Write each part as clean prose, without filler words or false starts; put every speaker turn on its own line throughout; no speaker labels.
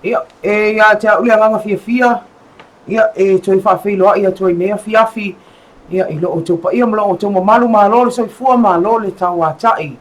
Ia, e ia te au le agaga fiafia, ia, e toe faafeiloai atu ai nei afiafi, ia, i lo outou paia ma lo outou mamalu, malo le soifua, malo le tauatai.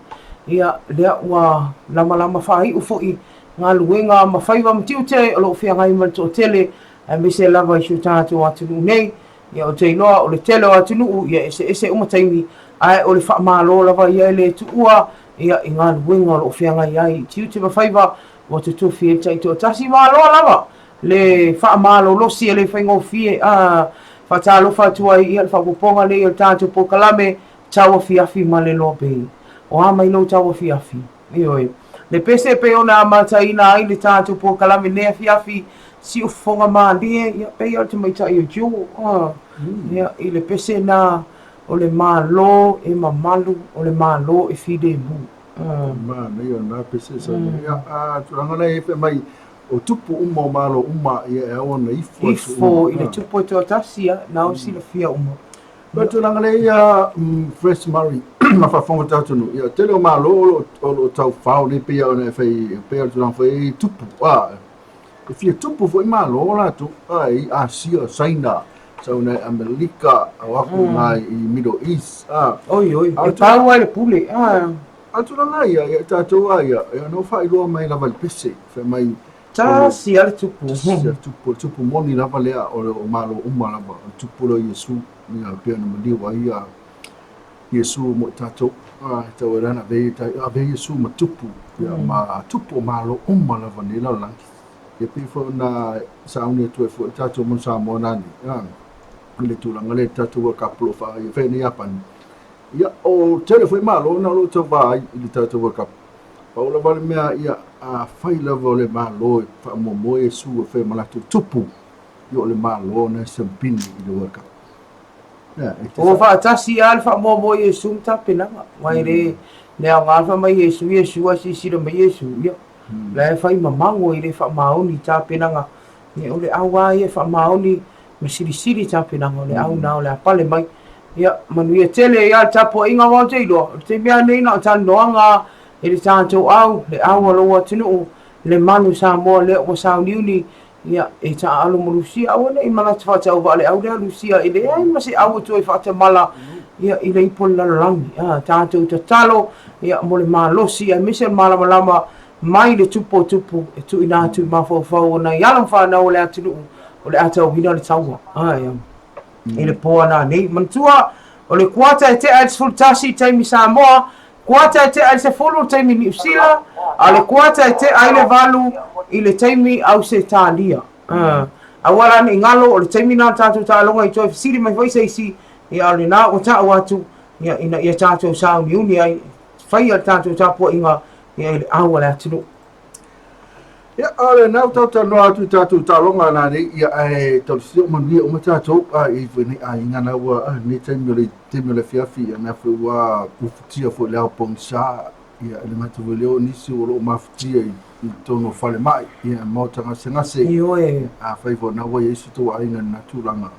Ia, lea ua lamalama faaiu foi galuega ma faiva ma tiute o lo o feagai ma le toatele, aemaise lava i si o tatou atunuu nei. Ia, ou te iloa o le tele o atunuu, ia, e eseese uma taimi, ae o le faamalo lava ia e le tuua, ia, i galuega o lo o feagai ai i tiute ma faiva ua totofi ai le taitoatasi. Malo lava le faamalolosi e le faigofie. A faatalofa atu ai ia le faaopoopoga lenei o le tatou polokalame Tauafiafi ma le Lobei. O a mai lou tauafiafi? Ioe. Le pese e pei ona amataina ai le tatou polokalame nei afiafi, siufofoga malie, ia pei o le tamaitai o Jewel, a, ia, i le pese na o le Malo e mamalu, o le Malo e filemu.
Manaia o lena pese sa nei. Ia, a tulaga la e fai mai o tupu uma o Malo uma ia e ao ona ifo
atu uma. Ifo i le tupu e toatasi a, na o silafia uma.
O tulaga lea ia Fresh Murray ma faafofoga le tatou atunuu, ia tele o Malo o lo o lo o taufao nei pei ona e fai pei o le tulaga foi tupu a e fia tupu foi Malo latou a i Asia, Saina, sau i Amerika, o aku i i Middle East a.
Oi oi, e pau ai le pule a.
A tulaga ia, ia tatou a ia, ia na faailoa mai lava i le pese, fai mai
Tasi a le tupu.
Tasi a le tupu, o le tupu moni lava lea o le o Malo uma lava, o le tupu lea o Iesu, ia pei ona maliu ai ia Iesu mo i tatou, a e tau ai la ona ave ave Iesu ma tupu, ia ma tupu o Malo uma lava nei lalolagi. Ia pei foi ona sauni atu ai foi le tatou Manu Samoa nanei, a, i le tulaga lea i le tatou World Cup o lo o fai nei Iapani. Ia, o tele foi Malo na o lo o tauva ai i le tatou World Cup. Pau lava le mea, ia, afai lava o le Malo e faamoemoe Iesu e fai ma latou tupu, ia o le Malo na e siampini i le World Cup.
Ia, e te Ua faatasi lava le faamoemoe i Iesu ma tapenaga. Aua e le, le aoga le fai mai Iesu, Iesu, ae silasila mai Iesu, ia, la e fai mamago e le faamaoni i tapenaga. Ia, o le au lava ia e faamaoni ma silisili i tapenaga, o le au na o le a pale mai. Ia, manuia tele ia le tapuaiga aua ou te iloa, o le taimi lava lenei na o talanoaga i le tatou au, le au a lou atunuu, le manu Samoa lea ua sauniuni, ia, e taaalo ma Lusia. Aua ne i manatu faatauvaa le au lea Lusia, e leai ma se au e toe faatamala, ia, i le ipu o le lalolagi. A, tatou tatalo, ia, mo le malosi aemaise o le malamalama mai le tupu o tupu e tuuina atu i mafaufau o nai alo ma fanau o le atunuu o le a tauina le taua. Ae, i le po a nanei. Manatua, o le kuata e tea i le 11 i taimi Samoa, kuata e tea i le 10 i le taimi Niu Sila, a o le kuata e tea i le 8 i le taimi Ausetalia. Aua la ne i galo, o le taimi na o le tatou taaloga i toe fesili mai foi se isi, ia o lena ua ta'u atu, ia, ina ia tatou sauniuni ai, faia le tatou tapuaiga ia i le au a le atunuu.
Ia, o lena ua talatalanoa atu i tatou taaloga nanei, ia, ae talosia o manuia uma tatou, a i foi nei aiga na ua, a, nei taimi o le taimi o le afiafi, ia, na foi ua ufutia foi le ao pogisa, ia, e le gata foi lea o nisi o lo o mafutia i, i totonu o falemai, ia, maota gasegase,
Ioe.
afai foi na ua i ai so outou aiga i lena tulaga,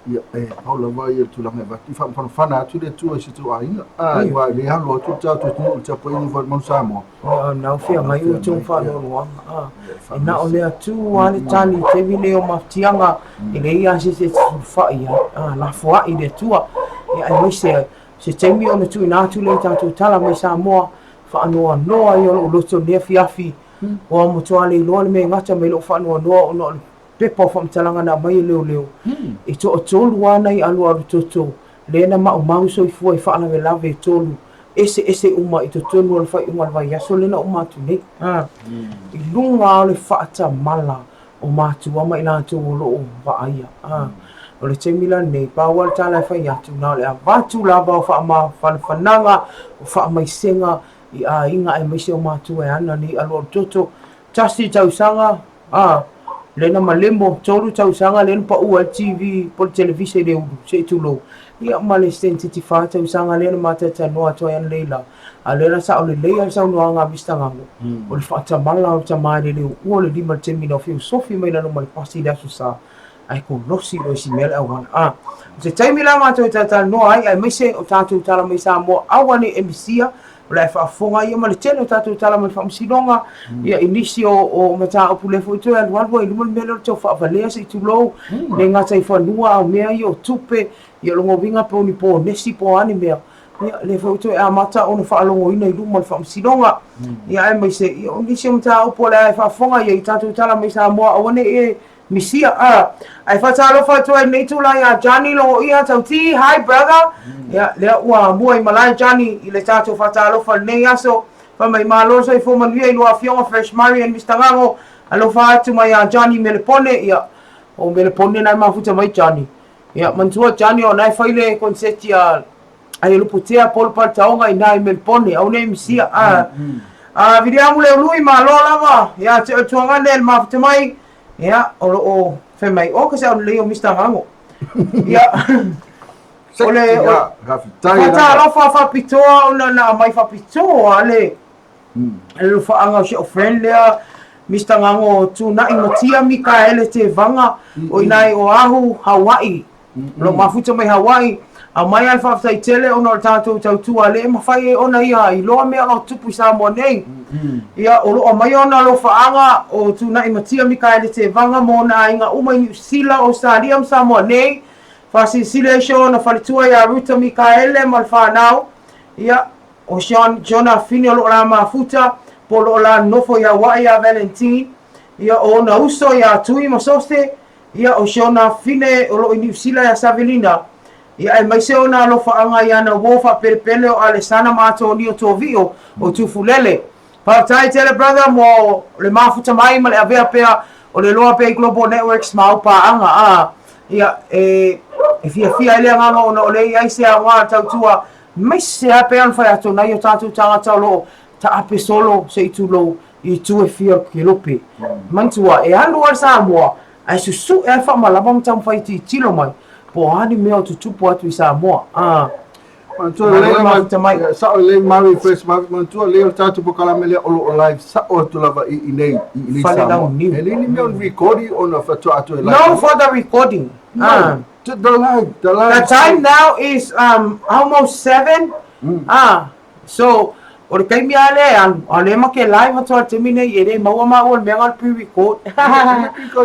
Ia, e pau lava ia le tulaga e avatu i faamafanafana atu le Atua i si tou aiga. A, aua e le alo atu le tatou atunuu i le tapuaiga foi a le Manu Samoa.
Ia, na o feagai outou faanoanoaga. A, e na o le Atua lava le tali i taimi nei o mafatiaga, e leai lava se isi e fesulufai i ai. A, lafoai le Atua. Ia, aemaise se taimi ona tuuina atu lea i tatou tala mai Samoa, faanoanoa ia o lou loto i lenei afiafi, ua matua le iloa le mea e gata mai lou faanoanoa ona o le pepa o faamatalaga na aumai e leoleo, e toatolu lava nai alualu toto lea na maumau soifua i faalavelave e tolu eseese uma i totonu o le faaiuga o le vaiaso lea na uma atu nei. I luga lava o le faatamala o matua ma i latou o lo o vaaia. O le taimi la lenei, pau lava le tala e fai atu, na o le avatu lava o faamafanafanaga, o faamaisega i aiga aemaise o matua e ana nei alualu toto. Tasi tausaga, A, lea na malemo, 3 tausaga lea na pau ai le TV po o le televise i le ulu, se i tulou. Ia ma le senetiti 4 tausaga lea na matalanoa atu ai analeila, a o lea la sao lelei lava le saunoaga a Mister Gago, o le faatamala o le tama e le uua o le lima i le taimi na feosofi mai lalo ma le pasi i le Aso Sa. Ae kolosi loa i si mea le auala. A, o se taimi la matou e talatalanoa ai, aemaise o tatou tala mai Samoa, aua ne i e misia, o le a e faafofoga ia ma le tele o tatou tala mai le faamasinoga, ia i nisi o, o mataupu lea foi toe alualu ai i luma le mea lea o le tau faavalea se i tulou, le gata i fanua a o mea ia o tupe, ia o lona uiga po o ni ponesi po o a ni mea, ia lea foi ua toe amata ona faalogoina i luma o le faamasinoga. Ia aemaise ia o nisi o mataupu o le a e faafofoga ia i tatou tala mai Samoa, aua ne i e Misia, a. Ae faatalofa atu ai i lenei itula iā Johnny Logoia Tauti, hi brother. Ia, lea ua mua i malae Johnny i le tatou faatalofa i lenei aso. Fai mai, malo le soifua manuia i lua afioga Fresh Murray and Mister Gago. Alofa atu mai iā Johnny Melepone. Ia, o Melepone na e mafuta mai Johnny. Ia, manatua Johnny o na e fai le konseti a a ia Luputea Paul Paletaoga i na i Melepone, aua ne i misia. A, a Viliamu Leului, malo lava ia te oe tuagane le mafuta mai. Ia, o lo o fai mai, o ka se au lelei o Mr. Gago. Ia, o le, o, faatalofa faapitoa ona na aumai faapitoa le, le lofaaga o si au friend lea, Mr. Gago Tuna'i Matia Mikaele Tevaga, o ina i Oahu, Hawaii. O lo o mafuta mai Hawaii, aumai lava le faafetai tele ona o le tatou tautua le mafai ai ona ia iloa mea o lo o tupu i Samoa nei. Ia, o lo o aumaia ona alofaaga o Tuna'i Matia Mikaele Tevaga ma ona aiga uma i Niu Sila, Ausetalia ma Samoa nei. Faasilasila ai si ona faletua ia Ruta Mikaele ma le fanau. Ia, o Sean Jonah Fine o lo o la mafuta, po o lo o la nofo i Hawaii ia Valentine. Ia, o ona uso ia Tui ma Sose, Ia, o si ona afine o lo o i Niu Sila ia Savelina, ia aemaise ona alofaaga i ana uo faapelepele o Alesana ma Atonio Tovio o Tufulele. Faafetai tele brother mo le mafuta mai ma le avea pea o le Loa Bay Global Networks ma au paaga. A, ia, e, e fiafia ai le agaga ona o lea e i ai se aoga tautua, aemaise lava pei ona fai atu nai o tatou tagata o lo o taape solo se i tulou i itu e fia o le kelope. Manatua, e alu lava le Samoa ae susue lava le faamalama ma taumafai e tilotilo mai po o a ni mea o tutupu atu i Samoa. Ah.
Manatua lelei
Malo mafuta mai.
Ia, sao lelei Mary Fresh Mary. Manatua lelei o le tatou polokalame lea o lo o live sao atu lava i inei i inei
Fale
Samoa.
launiu.
E leai ni mea o ni recording ona faatoa atu e live.
No further recording.
No.
Ah.
The live, the live.
The time now is almost 7. Ah. So, o le taimi lava lea e alu, a o lea ma ke live atu a le taimi nei, e le maua maua le mea na o le pre-record.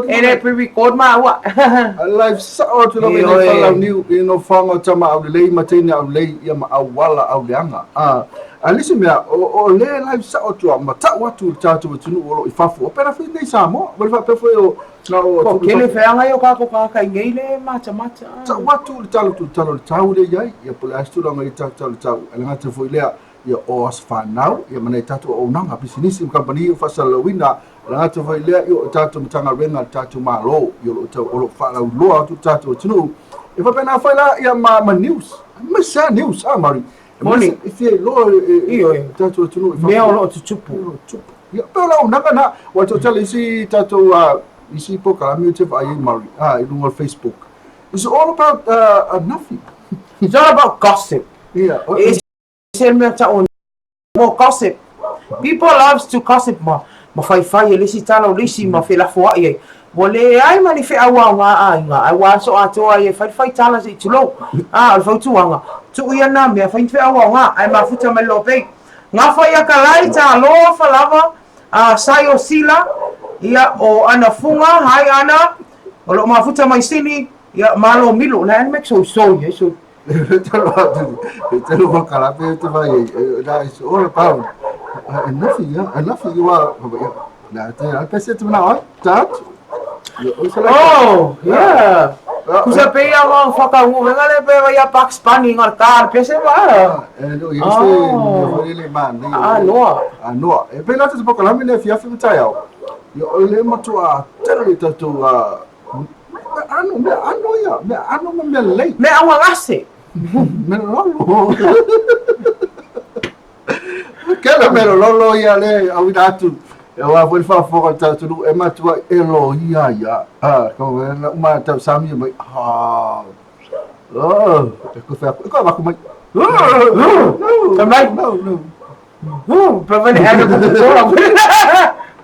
E le pre-record maua.
A live sao atu lava i nei Falauniu i nofoaga o tama aulelei ma teine aulelei ia ma auala auleaga. A, a le isi mea, o, o lea live sao atu a ma tau atu le tatou atunuu o lo o i fafo. O pena foi nei Samoa, ma le faapea foi o na o
Ko kele feaga ia o kākou kākā i nei le matamata.
Tau atu le tala tu tala o le tau lea i ai, ia po o le a se tulaga i tatou tala o le tau. E le gata foi lea, ia o aso fanau, ia ma nai tatou auaunaga, pisinisi ma kamupani o faasalalauina. E le gata foi lea, ia o tatou Matagaluega a le tatou Malo, ia o lo o tau, o lo o faalauiloa atu le tatou atunuu. E faapena foi la, ia ma, ma news, aemaise lava news, a Mari?
Moni.
E fia iloa e,
Ioe.
tatou atunuu i fafo.
Mea o lo o tutupu.
Mea o lo o tutupu. Ia, pei o le auaunaga lena. Ua toatele isi tatou isi polokalame ou te vaai ai Mari, i luga o le Facebook. It's all about nothing.
It's all about gossip.
Yeah.
E ese le mea tau mo gossip. People loves to gossip ma ma faifai e le isi tala o le isi ma felafoai ai. Ua leai ma ni feau aoga a aiga, ae ua aso atoa ai e fai le fai tala se i tulou. A, o le fautuaga, tuu ia nā mea, fai ni feau aoga, ae mafuta mai le lopei. Gafa ia Kalai, talofa lava, a Saio Sila, ia, o Ana Fuga, hi Ana, o lo o mafuta mai Sini, ia, malo Milo, la ane soisoi ai, so.
Te lo kalape te vai na it's all about nothing, yeah, nothing you are na te al pese te mana tat.
Oh, yeah. Kusa pe ia ma whakaungo venga le pe ia Bugs Bunny ngā tar pese ma.
E no, ia se me le ma nei.
Ah, noa.
Ah, noa. E pe la te polokalame le fiafi mataio. Ia o le matua tele le tatou mea ano, mea ano ia, mea ano ma mea lelei.
Mea auagase.
Mea lolo. Kela mea lolo ia le auina atu. E wā foi le faafofoga le tatou atunuu e matua e loia ia. Ah, ko na uma tau sami mai. Ah. Oh, e ko whea, e ko avaku mai. No,
Ka mai.
No, no.
Pe wene ene ko te tōra.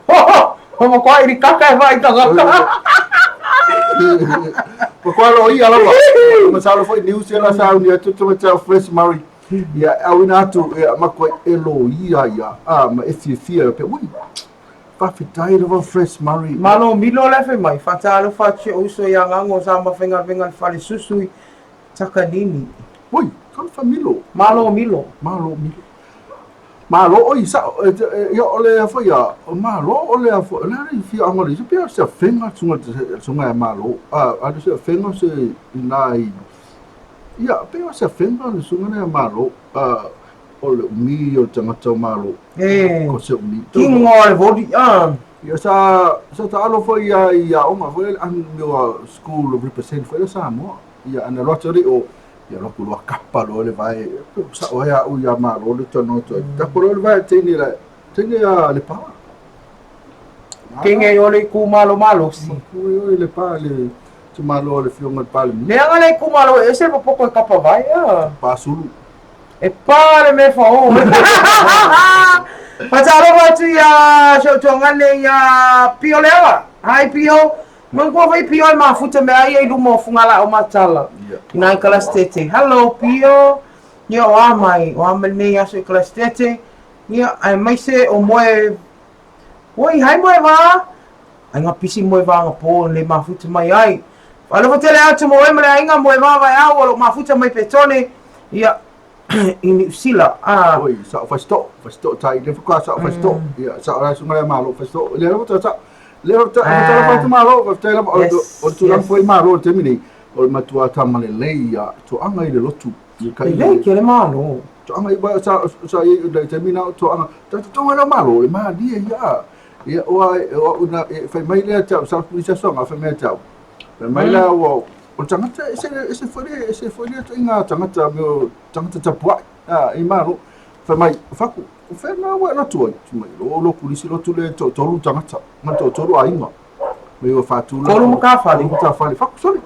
Ho, ho, mo koa iri kaka e whai tangata.
Matua loia lava. Masalo foi news ela sauni atu tamaiti a Fresh Murray. Ia, e auina atu, ia, matua e loia ia, a, ma e fiafia, pe, ui, faafetai lava Fresh Murray.
Malo milo la e fai mai, faatalofa atu si ou uso ia Gago sa mafaigaluega i le fale susu i Takanini.
Ui, talofa Milo.
Malo Milo.
Malo Milo. Malo oi sao, ia o le foi ia, o malo o le foi, o le ari fia anga le pia se fenga sunga sunga ya malo. A a se fenga se ina i ia pia se fenga le sunga ya malo. A o le umi o le tagata o malo.
E.
Ko se umi.
Kingo o le voli a.
Ia sa taalo foi ia i aoga foi le annual school of represent foi le Samoa. Ia ana loa atu o ia loa loa kapa loa le vae sa'o ai a'u ia Malo le talanoa atu ai kapa loa le vae teine la teine a le pa.
Kenge i o le itumalo malosi.
Ku i o le pa le itumalo o le Afioga i le Palemia.
Leaga le itumalo e ese le popoto e kapa vae a.
Pa sulu.
E pa le mea fao. Faatalofa atu ia si ou tuagane ia Pio Leaga. Hi Pio. Manatua foi Pio e mafuta mea ai i luma o Fugalaa o Matala. Ina i Kalastete. Hello Pio. Ia o a mai, o a mai lenei aso i Kalastete. Ia, aemaise o moe Oi, hai moe vā. Ai ngā pisi moe vā ngā pō nei mafuta mai ai. Whaalofa tele atu mo oe ma le aiga moe vā vai au o lo mafuta mai Petone. Ia, i Niu Sila.
Ah. Oi, sa'o Fasito'o, Fasito'o tai, le faatoa sa'o Fasito'o. Ia, sa'o la susuga lea Malo Fasito'o. Lea lava faatoa sa'o. Lea faatoa faatoa atu Malo, faafetai lava. O le tulaga foi Malo i le taimi nei, o le matua tama lelei ia toaga i le lotu.
Lelei tele Malo.
Toaga i sa sa i le taimi na o toaga. Tatou tonga lea Malo, le malie ia. Ia, ua o au na e fai mai lea te au, sa pulisi asoga, fai mai te au. Fai mai la ua o le tagata ese ese foi le ese foi le ituaiga tagata mea o tagata tapuai a i Malo. Fai mai, Faku, o fea lena ua e alu atu ai? Fai mai, o lo kulisi lotu lea e toatolu tagata, ma toatolu aiga. Mai ua faatu
la. Tolu matafale.
Tolu matafale. Faku, sole.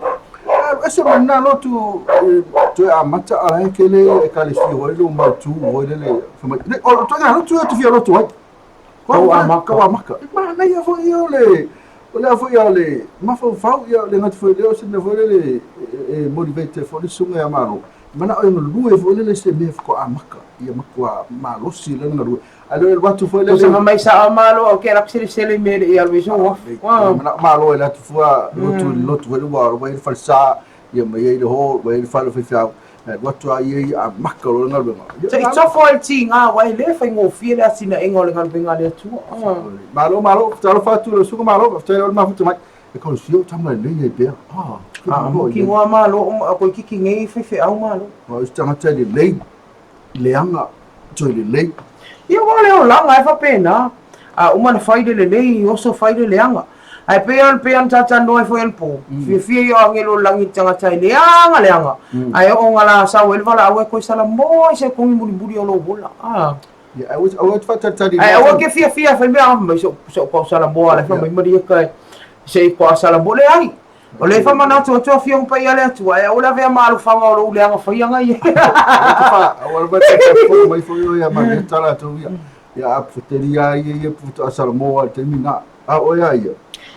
Alu ese ma lena lotu e toe amata a la e tele ekalesia foi lele ua mautu foi lele. Fai mai, o le ituaiga lotu e te fia lotu ai.
Kau amaka.
Kau amaka. E manaia foi ia o le, o lea foi ia o le mafaufau ia le gata foi lea o se mea foi lele e motivate ai foi le susuga ia Malo. Manao e galue foi lele se mea faatoa amaka ia matua malosi lana galue. Ae le alu atu foi lele.
Tusa mai sao Malo au ke ala selesele i mea le i alu i so afu.
Manao Malo e alu atu fua lotu i le lotu foi lele ua i ai le falesa ia ma i ai le hall, ua i ai le fale o faifeau. E alu atu lava ia ia amata loa le galuega.
Se i tofo ai le tiga aua e le faigofie le atinaega o le galuega a le Atua.
Malo malo, talofa atu i lau susuga Malo, faafetai lava le mafuta mai. E kolosia o tama lelei ai pea.
Ah, kinoa Malo, toeitiiti nei faifeau Malo.
O se tagata e lelei, leaga, toe lelei.
Ia aua o le olaga e faapena. A uma ona fai le lelei, oso fai le leaga. Ae pei ona pei ona talatalanoa ai foi anapo, fiafia ia o agelo o le lagi i le tagata e leaga leaga, ae oo ina la sau ai le valaau e toe salamoa i se togi mulimuli o lou ola.
A. Ia, aua aua te faatalitali
Ae aua ke fiafia fai mea mai so so pau salamoa le fai mai maria kai se i koa salamoa leai. O le faamanatu atu Afioga Paia a le Atua, e aua le avea ma alofaga o lou leaga faiaga ia.
Aua lava te faafoi mai foi oe ia Marieta latou ia. Ia a feteli ia ia ia faatoa salamoa i le taimi lena. A o oe a ia?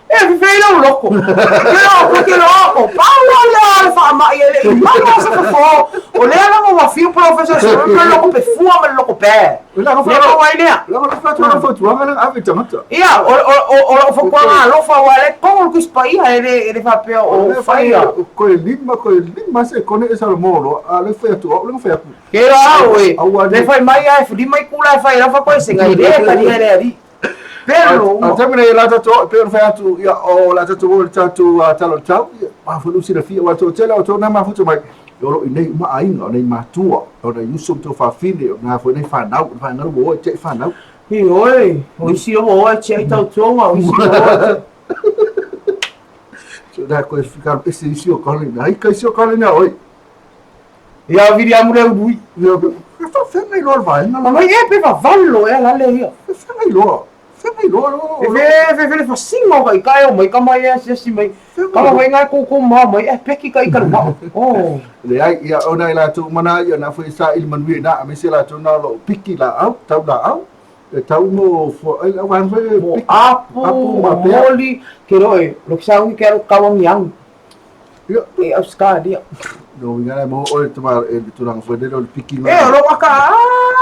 E fefei lou loko. Ke lo ke lo o pau lea o le faamai e le i maua se fofo. O lea lava ua fiu Professor Sir ma le loko pefua ma le loko pē. Le pau ai lea.
Laga le fatu la fautuaga lea ave i tagata.
Ia, o lau fautuaga alofa aua o lea e togo le Tusi Paia e le faapea o faia.
Koe lima, koe lima sekone e salamoa loa, a o lea e fai atu au, lea na fai atu.
Ke la au e, le fai mai a e lima itula e fai ai lau faakoesega, e le talia e le Alii.
Pelo uma. A taimi nei la tatou e pei ona fai atu, ia, o la tatou o i le tatou Tala o le Tau, ia, a foi lou silafia, aua toatele o outou na mafuta mai, o lo o i inei uma aiga, o nei matua, o nai uso ma tou fafine, o na foi nai fanau, o le vaega lea ua o e tiai fanau.
Ioe, o isi ua o e tiai tautoga, o isi ua o e.
So na koe whika ese isi o kale, na ika isi o kale nea oi.
Ia Viliamu le ului.
Ia, e whawhengai loa le vaenga.
Ma mai e pe vavalo e ala le ia.
E whengai loa. Whengai loa loa.
E fe fe fe le fasinga o ka ika e o mai ka mai e asiasi mai. Kama mai ngai koukou ma mai e peki ka ika le vao.
Oh. Leai, ia ona i latou uma na, ia na foi sa ili manuia ina, aemaise latou na o lo o piki laau, tau laau, e tau mo fua, ai lau vaega foi e
piki. Mo apu, mo moli, ke roe, lo ki saungi ke alo kauangiangi.
Ia.
E Ausetalia.
Lona uiga la e maua oe tama e le tulaga foi lele o le piki
E, o lou aka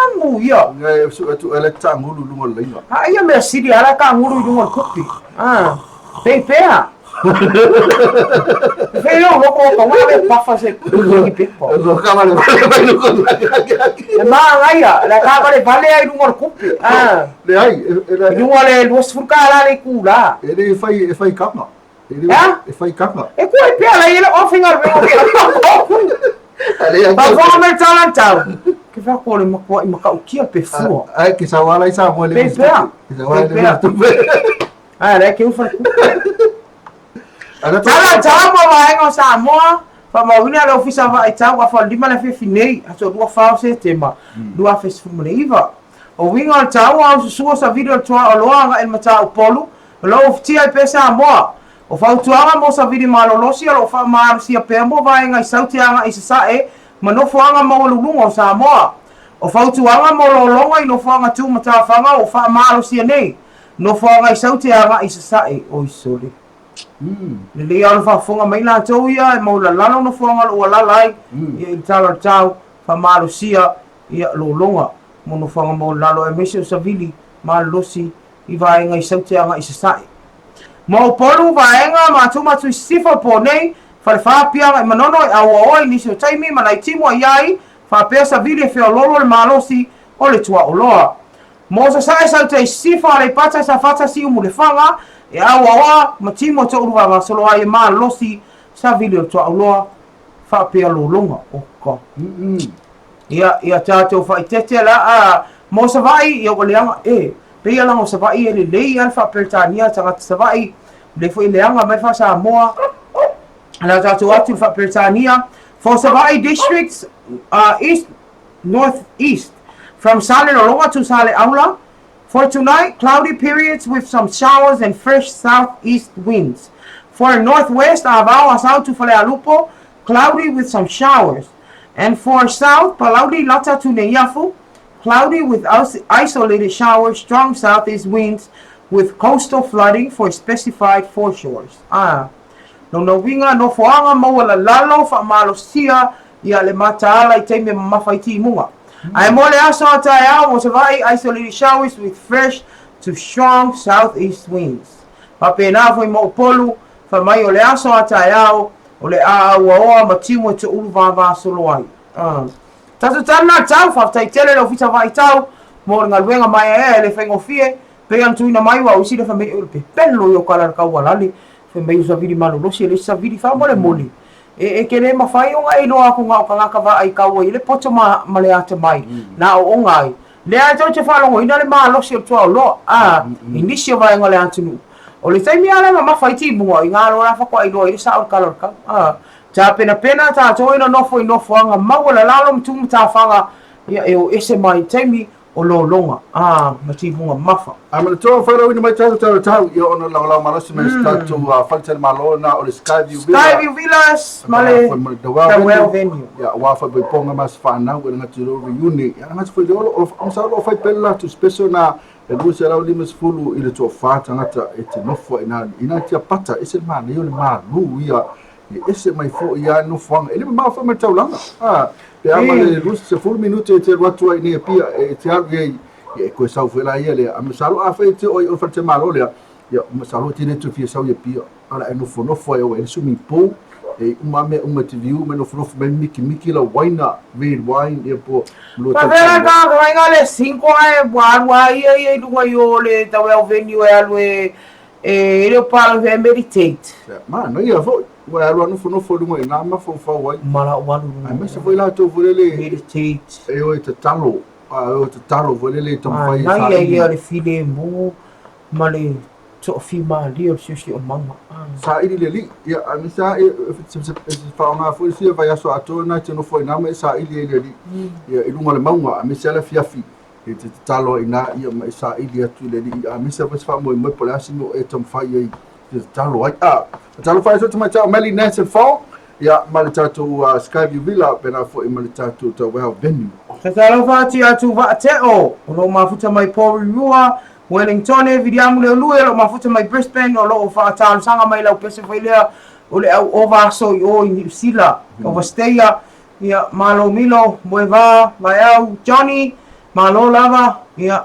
amu ia.
E su atu ele taagulu i luga o le laina.
A ia mea sili ala e taagulu i luga o le kupi. Ah, pei pea. Fei lou loko o tonga le pafa se kupi pepa.
Ko ka vale vale mai luga o le
E maagaia, le ka vale vale ai luga o le kupi. Ah.
Leai, e
I luga o le 20 tala le itula.
E le fai e fai kanga.
E
E fai kanga.
E kua i pea lai ele ofi galuega o ke Faafofoga mai le tala tau. Ke whako o le matua i matautia pe fua.
Ai ke sau ala i sa mo le.
Pe pea.
Ke sau ala le tupe.
Ai le ke ufa. Tala tau mo vaega o Samoa. Faamauina le Ofisa Vaai Tau afa 5 le afiafi nei, aso 24 o Setema, 2019. O uiga o le taua o susua savili o le tuaoloa agai i le Mataupolu, o lo o ufitia ai pea Samoa. O fautuaga mo savili malolosi o lo o faamalosia pea mo vaega i Saute agai i Sasae ma nofoaga maualuluga o Samoa. O fautuaga mo lologa i nofoaga tumatafaga ua faamalosia nei, nofoaga i Saute agai i Sasae. Oi sole. Lelei lava ona faafofoga mai latou ia e maulalalo nofoaga o lo o alala ai ia i le tala o le tau, faamalosia ia lologa mo nofoaga maualalo aemaise o savili malolosi i vaega i Saute agai i Sasae. Mo Upolu, vaega matou ma Tuisisifo i po nei, Falefa Apia agai Manono e auaoa i nisi o taimi ma nai timu a ia ai faapea savili e feoloolo le malosi o le tuaoloa. Mo Sasae Saute i Sisifo Aleipata Safata Siumu Lefaga e auaoa ma timu e toulu vaagasolo ai e malosi savili o le tuaoloa faapea lologa oka. Ia, ia tatou faaeteete la a mo Savaii, ia ua leaga, e, pei a laga o Savaii e lelei a le faa-Peretania tagata Savaii, lelei foi e leaga mai le faa-Samoa, la tatou atu le faa-Peretania. For Savaii districts, east, north east, from Salelologa to Saleaula, for tonight, cloudy periods with some showers and fresh south east winds. For north west, Avao, Asau to Falealupo, cloudy with some showers. And for south, Palauli, Lata to Neiafu, cloudy with isolated showers, strong southeast winds with coastal flooding for specified foreshores. Ah, lona uiga, nofoaga maualalalo faamalosia ia le mataala i taimi e mamafa ai timuga. Ae mo le aso a taeao mo Savaii, isolated showers with fresh to strong southeast winds. Faapena foi mo Upolu, fai mai o le aso a taeao, o le a auaoa ma timu e toulu vavasolo ai. Ah. Tatou tali la tau, faafetai tele le Ofisa Vaai Tau mo le galuega maeaea e le faigofie, pei ona tuuina mai ua usi le fai mai o le pepelo ia o kala le kaualale, fai mai o savili malolosi e le isi savili faamolemole. E, e ke le mafai ona e iloa atu na o tagata vaai tau ai le poto ma, ma le atamai, na aooga ai. Lea e tou te faalogoina le malosi o le tuaoloa, a, i nisi o vaega o le atunuu. O le taimi lava lea e mamafa ai timuga, i gā loa la faatoa iloa ai le sao o le tala o le tau, a. Tapenapena tatou e nonofo i nofoaga maualalalo ma tumatafaga, ia, e o ese mai i le taimi o lologa, a, ma timuga mamafa.
A manatua ua fairauina mai tatou tala tau ia ona lagolago malosi mai se tatou faletalimalo na o le Skyview Villa.
Skyview Villas ma le Tawel Venue.
Ia aua foi poipoga ma se fanau e le gata i le reunion ia le gata foi i le olo o masalo o fai pea le latou special na e 250 i le toafa tagata e te nofo ai ina ina tiapata ese le manaia o le malu ia e ese mai foi a nofoaga e le mamao foi ma le taulaga a pe a ma le 20 minute e te alu atu ai nei Apia e te alu i ai Ia e toe sau foi la ia lea, a masalo afai e te oo i o le faletalimalo lea, ia masalo e te le toe fia sau i Apia, a o le a e nofonofo ai aua e i ai le swimming pool, e uma lava mea uma e te viu ma e nofonofo mai mikimiki lau uaina, red wine, ia po o lua
Faapea la tagata faiga le cinco ae ua alu lava ia ia i luga i o le Tawel Venue e alu e e le o palagi e meditate.
Ia, manaia foi, ua e alu lava nofonofo i luga i ina mafaufau ai.
Malao alu i luga.
Aemaise foi latou foi lele
Meditate.
e o e tatalo. A o tatalo foi lele e taumafai e
saili. Manaia ia le filemu ma le toafimalie o le siosiomaga.
Saili le alii. Ia, aemaise lava e faaaoga foi le fia vaiaso atoa lena e te nofo ai i ina ma e saili ai i le alii. Ia, i luga o le mauga, aemaise lava le afiafi e te tatalo ai i ina, ia, ma e saili atu i le alii. Aemaise lava se faamoemoe po o le a se mea o e taumafai ai te tatalo ai. A, tatalo fai atu tamaitai o Meli Nansen Fong, ia, ma le tatou Skyview Villa, pena foi ma le tatou Tawau Venue.
Tatalo atu ia Tuuvaa Teo, o lo o mafuta mai Porirua, Wellingtone, Viliamu Leolue, o lo o mafuta mai Brisbane, o lo o faatalosaga mai lau pese foi lea. O le au ova aso i o i Niu Sila, Overstayer, ia, malo Milo, Moevā, Vaeau, Johnny, malo lava, ia,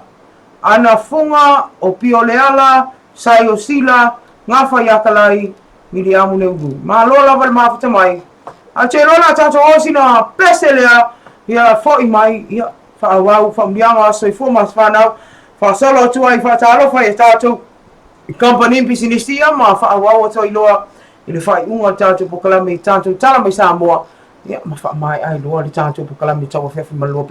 Ana Fuga, Opio Leala, Saio Sila, Gafa Iakalai, Miliamu Leulu. Malo lava le mafuta mai. Ae ou te iloa o le a tatou o sina pese lea, ia, fo'i mai, ia, faaauau faamanuiaga, soifua ma se fanau, faasolo atu ai, faatalofa i a tatou Kamupani pisinisi ia ma faaauau atu ai loa i le faaiuga o le tatou polokalame i tatou tala mai Samoa, ia ma faamaea ai loa le tatou polokalame tauafiafi ma le lua.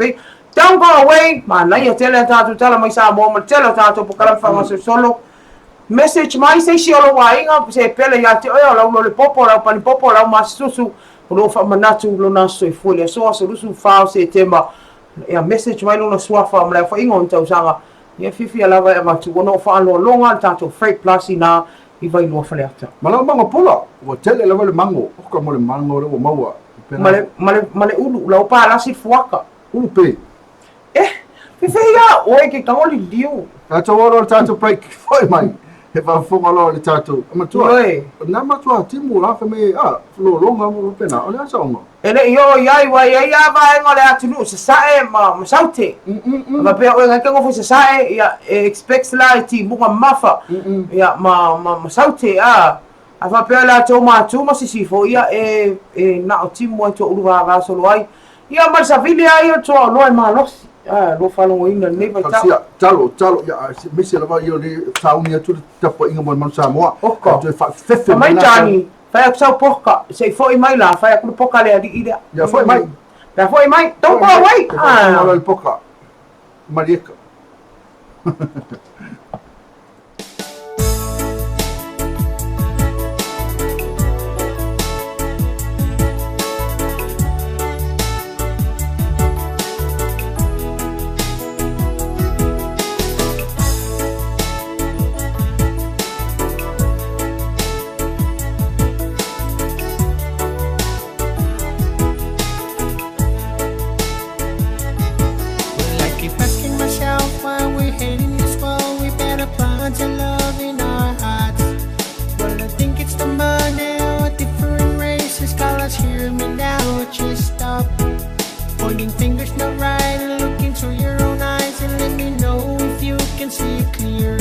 Don't go away, manaia tele a tatou tala mai Samoa ma le tele o tatou polokalame faagasolosolo. Message mai se isi o lou aiga se pele ia te oe o lau lole popo, lau pani popo, lau masisusu o lo o faamanatu lona aso soifua i le aso aso 24 o Setema. Ia message mai lona suafa ma le aofaiga o ni tausaga. Ia fiafia lava e avatu ona o faaloaloga le tatou Freight Plus inā i Vailua Faleata.
Ma lau mago pula, ua tele lava le mago, oka mo le mago lea ua maua.
Ma le, ma le, ma le ulu, lau palasi fuaka.
Ulu pe.
Eh, fefea ia oe ke tago liliu.
Tatou o loa le tatou break, foi mai. He faafofoga loa le tatou. Matua,
Ioe.
na matua timu la fai mai, ah, lologa mo faapena, o le a saoga?
E le i oo i ai, ua i ai lava vaega o le atunuu sasae ma, ma saute. A faapea oe ngai ke nofo i sasae, ia, e expect la i timuga mamafa, ia, ma, ma, ma saute, a. A faapea latou matu ma sisifo, ia, e, e na o timu ai toa ulu vava solo ai. Ia, ma le savili lava ia o le tuaoloa e malosi, a, lua faalogoina i lenei vaitau.
Talosia, talo, talo, ia, aemaise lava ia o le sauni atu le tapuaiga mo le Manu Samoa.
Oka.
E toe faafefefe
Fai mai
mai latou.
Johnny, fai atu sau poka, se i foi mai la, fai atu le poka a le alii lea.
Ia, foi mai.
Pe a foi mai, don't go away.
E faafofoga loa i le poka. Malieka.
Well, I keep asking myself why we're hating this world. We better plant a love in our hearts. Well, I think it's the money or different races, colors. Hear me now, just stop pointing fingers, not right, and look into your own eyes and let me know if you can see clear.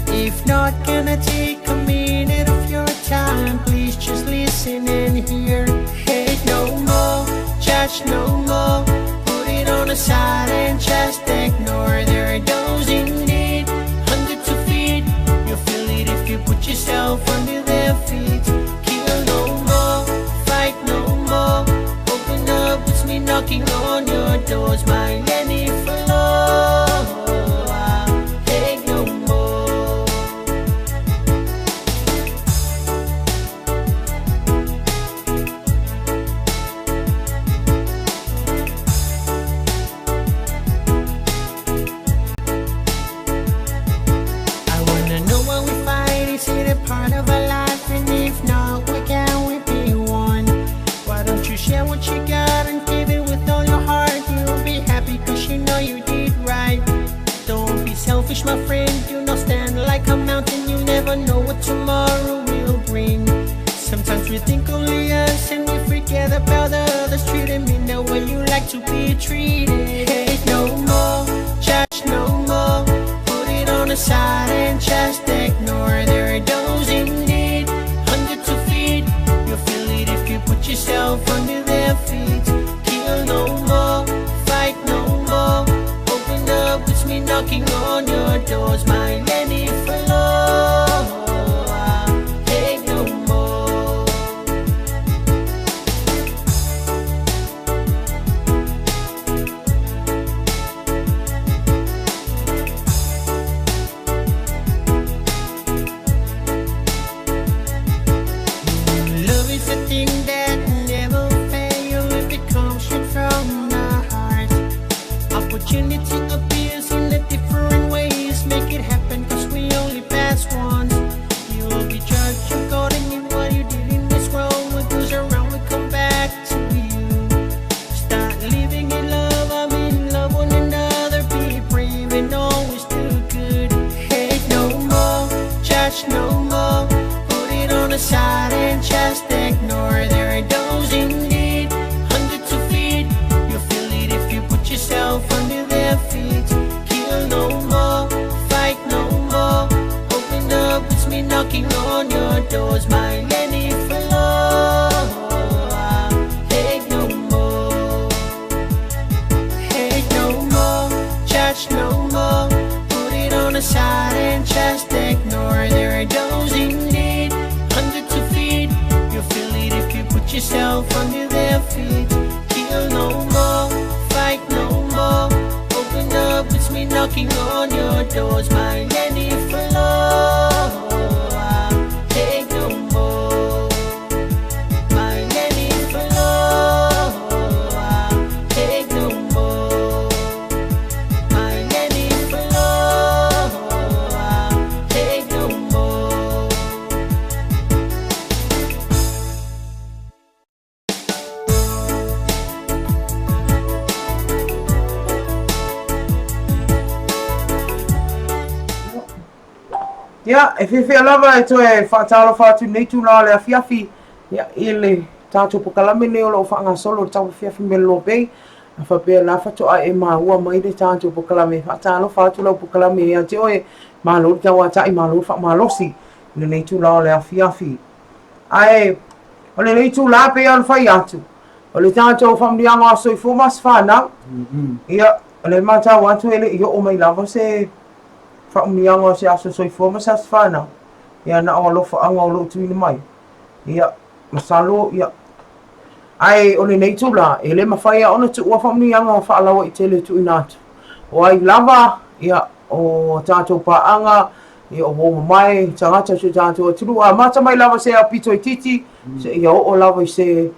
If not, can I take a minute of your time? Please just listen and hear. Hate no more, judge no more. Put it on the side and just ignore. There are those in need, hunger to feed. You feel it if you put yourself under their feet. Kill no more, fight no more. Open up, it's me knocking on your doors. My Lenny for love. Hate no more. I wanna know what we fight. Is it a part of our life? And if not, why can't we be one? Why don't you share what you got and give it with all your heart? You'll be happy cause you know you did right. Don't be selfish, my friend. Do not stand like a mountain. You never know what tomorrow will bring. Sometimes we think only us and we forget about the others. Treat them in the way you like to be treated. Hate no more, judge no more. Put it on the side and just ignore. There are those in need, hunger to feed. You feel it if you put yourself under their feet. Kill no more, fight no more. Open up, it's me knocking on your doors. My Lenny for love. Hate no more. Love is a thing that never fails if it comes straight from the heart. Opportunity appears in the different ways. Make it happen cause we only pass once. just ignore. There are those in need, hunger to feed. You'll feel it if you put yourself under their feet. Kill no more, fight no more. Open up, it's me knocking on your doors. My Lenny for love. Hate no more. Hate no more, judge no more. Put it on the side and just ignore. There are those in need, hunger to feed. You'll feel it if you put yourself under their feet. Kill no more, fight no more. Open up, it's me knocking on your doors. My Lenny for love. Hate no more. My Lenny for love. Hate no more. My Lenny for love. Hate no more.
Ia, e fiafia lava e toe faatalofa atu i lenei tulaga o le afiafi, ia, i le tatou polokalame lenei o lo o faagasolo i le tauafiafi Mellow Bay. A faapea la faatoa e maua mai le tatou polokalame, faatalofa atu lau polokalame ia te oe, malo le tauatai, malo le faamalosi i lenei tulaga o le afiafi. Ae, o lenei itulā pei ona fai atu, o le tatou faamanuiaga o aso soifua ma aso fanau. Ia, o lea e matau atu e le i oo mai lava se faamanuiaga o se aso soifua ma se aso fanau. Ia, na o alofaaga o lo o tuuina mai. Ia, masalo, ia. Ae o lenei itulā, e le mafai lava ona tuua faamanuiaga faalauaitele e tuuina atu. O ai lava, ia, o tatou paaga, ia, o uo mamae, tagata o si o tatou atunuu, amata mai lava i se aupito itiiti, seia oo lava i se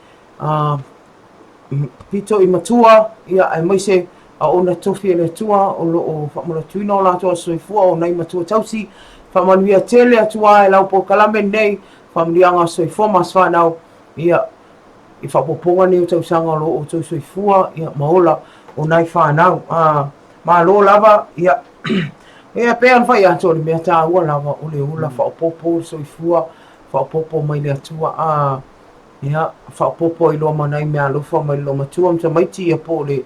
pito i matua, ia, aemaise auauna tofi a le Atua o lo o faamanatuina o latou aso soifua o nai matua tausi. Faamanuia tele atu lava e lau polokalame lenei, faamanuiaga aso soifua ma aso fanau, ia, i faaopoopoga nei o tausaga o lo o outou soifua ia, ma ola o nai fanau. Malo lava, ia, ia pei ona fai atu o le mea taua lava o le ola faaopoopo o le soifua, faaopoopo mai le Atua, a, ia, faaopoopo ai loa ma nai meaalofa mai le loomatua ma tamaiti, ia po o le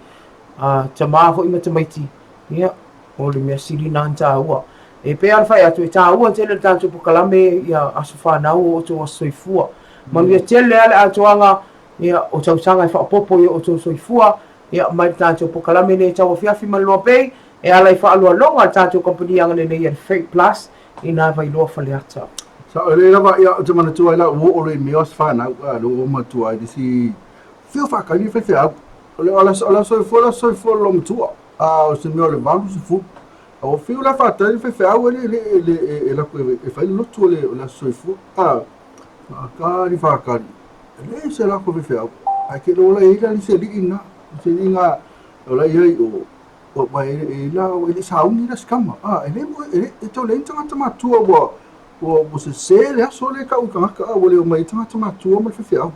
tamā foi ma tamaiti, ia, o le mea sili lena ona taua. E pei ona fai atu, e taua tele le tatou polokalame ia aso fanau o outou aso soifua. Manuia tele lava le atoaga ia, o tausaga e faaopoopo i o outou soifua, ia, mai le tatou polokalame lenei e tauafiafi ma le Loa Bay, e ala i faaaloaloga a le tatou kamupani agalelei a le Freight Plus i nā Vailoa Faleata.
Sao lelei lava, ia, ou te manatua ai la ua oo loa i mea o aso fanau, a, lea ua matua ai le isi fia faakali faifeau. O le o le soifua le soifua o le matua. A o se mea o le 80. A ua fiu la faatali le faifeau e le le le e lako e fai le lotu o le o le aso soifua. A faakali faakali. E leai se lako faifeau. Ae ke lola e i la se alii na. Se alii na o la i ai o ua e la e le sauni la se tama. A e le e le e tau leai ni tagata matua ua ua ua sese le aso lea e tau i tagata a ua le omai ai tagata matua ma le faifeau.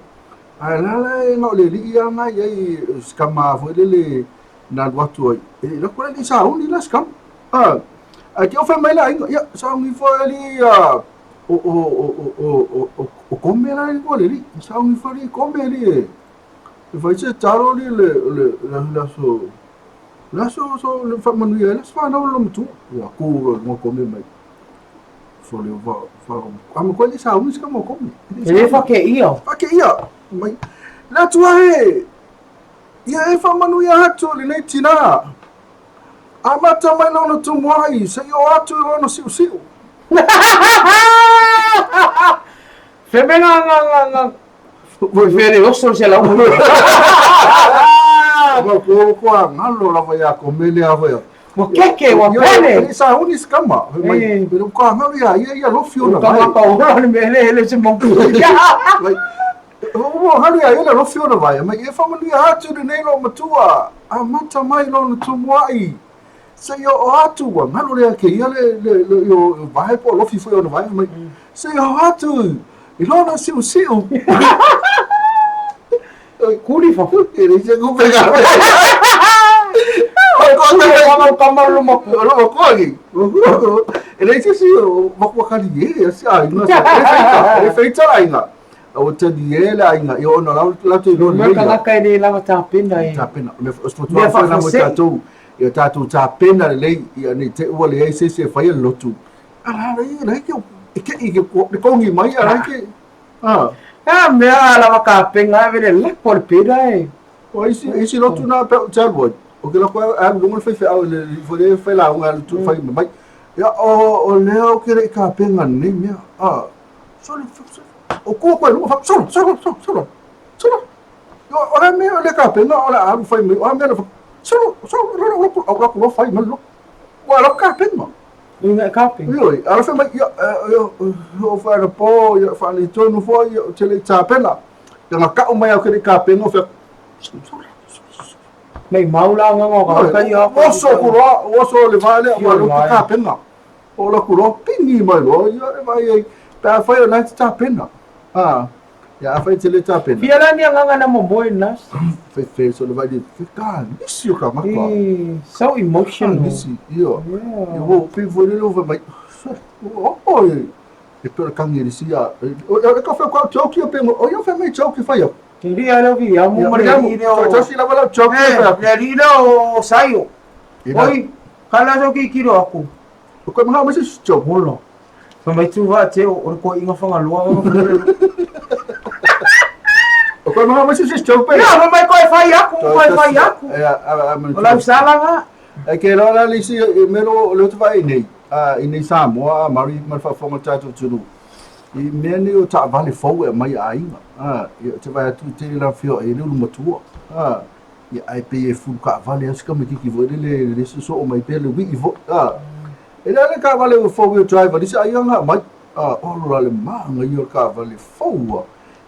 Ae la la e na o le alii lava na i ai se tama foi lele na alu atu ai, e le lako la le sauni la se tama. A, ae te fai mai le aiga, ia, sauni ifo e alii a, o, o, o, o, o, o, o Kome la le igoa o le alii. Sauni ifo alii Kome alii e, e fai se talo alii le, le, le, le aso, le aso, so, le faamanuia ai le aso fanau o le matua. Ia, ku loa i luga Kome mai. So le va, va, a ma koe le sauni se tama o Kome.
E le whakeia.
Whakeia. Mai, le Atua e, Ia e faamanuia atu lenei tinā. Amata mai lona tumuai seia oo atu i lona siusiu.
Feme nga nga nga nga Fe le oso se lau.
Ua ko ko a ngalo lava ia ko mele a foi.
Ua keke, ua pele.
E sa uni se kama. Mai, pero ko ngalo ia ia ia lofi ona vai.
Ka ora ni mele hele se mau.
Mai. Ua ngalo ia ia lofi ona vai. Mai e faamanuia atu lenei lou matua. Amata mai lona tumuai. Seia oo atu ua ngalo lea kēia le le le o vae po o lofi foi ona vae mai. Seia oo atu i lona siusiu.
Kuli fa.
E leai se kupe ka. E leai se isi o makua kali e, a si aiga. E feita, e feita aiga. A ua talie le aiga, ia ona o la latou iloa
lelei. Mea tagata e le lava tapena
i. Tapena. O le fautuaga foi lena mo i tatou, ia tatou tapena lelei, ia ne i te i ua leai se isi e faia le lotu. A la la ke e ke i ke kongi mai a la ke
a. A mea lava tapena e le lako le pera e.
O isi isi lotu na pe o te alu ai. O ke lako e alu luga le faifeau le foi le fai lauga alu tu fai mai. Ia o o lea o ke le i tapena nei mea. A sole o kua koe luga fa solo solo solo solo solo. O le mea le tapena o le alu fai mai o a mea le solo solo lo lo lo lo fai mai lo. Ua lo tapena.
Ina e kape.
Ioe, ala fai mai, ia, o whaera pō, ia, whaaletonu foi, ia, o te le i tapena. Ia nga kau mai au ke le i kapena, o whea,
Nei mau la nganga o ka kai
a. Oso ku roa, oso le vae lea, ua lo te kapena. O la ku roa, pingi mai roa, ia, e vai ai, pe a whai o nai te tapena. Ah, ia, a whai te le tapena.
Fia la ni nganga na mo moe nas.
Whai whai, so le vai le, ka, nisi o ka maka.
So emotional.
Nisi, ia. Ia, wo, pe voi le lo mai, o, o, e, e pe kangi le sia. O, e ka whai kau choki o pe, o ia whai mai choki whai o.
Te ria leo vi amu ma le ri leo.
Tasi lava lau choki
whai aku. Le ri leo o saio. Oi, ka la soki kiro aku.
O koe maha mai se choki.
Holo. Fa mai tu va te o le ko inga whanga loa.
O koe maha mai se choki pe.
Ia, fa mai koe whai aku, koe whai aku. O lau salanga.
E ke loa la le isi e mea lo le ota vaai nei, a i nei Samoa a Mari ma le faafofoga o le tatou atunuu i mea nei o taavale fou e aumai a aiga, a ia ou te vaai atu i tele la feoai ai le ulu matua, a ia ae pei e fulu taavale lava si tamaititi foi lele le sosoo mai pea le uii foi, a e leai le taavale ua four wheel drive a le isi aiga na aumai, a olo la le manaia o le taavale fou a.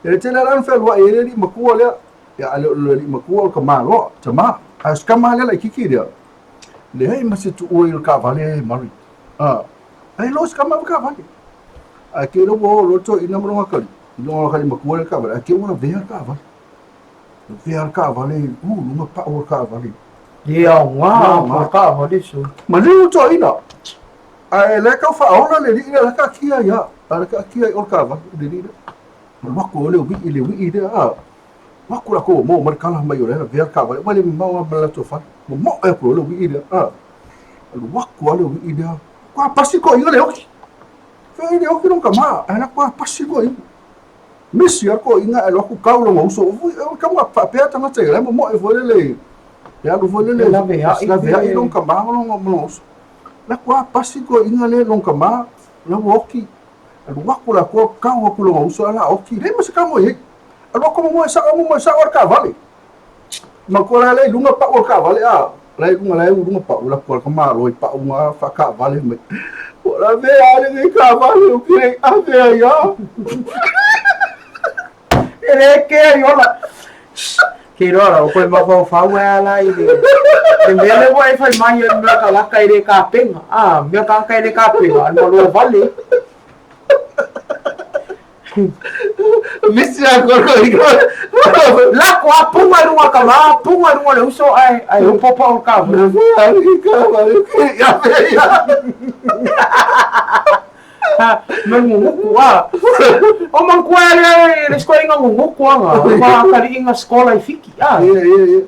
Ia le tele lava la ona fealuai ai le alii matua lea. Ia, a le o le alii matua o le tamaloa, tama. A o si tama lea laitiiti lea, leai ma se tuua i le taavale e Murray. A, ai loa si tama i le taavale. Ae kei loa ua oo loa le toeaina ma lona atalii, i lona atalii matua lea i le taavale, ae kei ua lavea le taavale. Lavea le taavale, u luga pau o le taavale.
Ia aoga po le taavale so.
Maliu le toeaina. Ae la e tau faaola le alii lea, la e taatia ai lava, la e taatia ai i o le taavale le alii lea. Alu atu loa le uii, le uii lea, a. Atu latou ua maua mai le tala mai o lea lavea le taavale, ua le mamao lava ma le latou fale. Momoe atu loa le uii lea, a. Alu atu lava le uii lea, matua pasi toeaina le oti. Fai le oti lona tama, ae la matua pasi toeaina. Misi lava toeaina ae alu atu tau lona uso, oi tau a faapea tagata ia, la e momoe foi lele, e alu foi lele, laveai lona tama ma lona uso. La matua pasi toeaina lea lona tama, la ua oti. Alu atu latou tau atu lona uso ae la oti, leai ma se tama o i ai. Alu atu momoe sao, momoe sao le taavale. Matua la lea i luga pau o le taavale, a, la i luga, la e u luga pau, la atu tamaloa i pau na faataavale mai. Ua lavea lava lenei taavale ou te le i ave ai lava.
E le kea i ola. Ke iloa la, o koe mafaufau ai ala i le, le mea lea ua e fai mai ai mea kalaka e le kapenga. A, mea kalaka e le kapenga, a malo vale.
Misi a koko i ko.
Lako a punga i runga ka ma, punga i runga le uso ae, ae upo pa o ka. Ha, me nguguku a. O mangkua le le skola inga nguguku anga. Ma kali inga skola i fiki a.
Ia, ia, ia.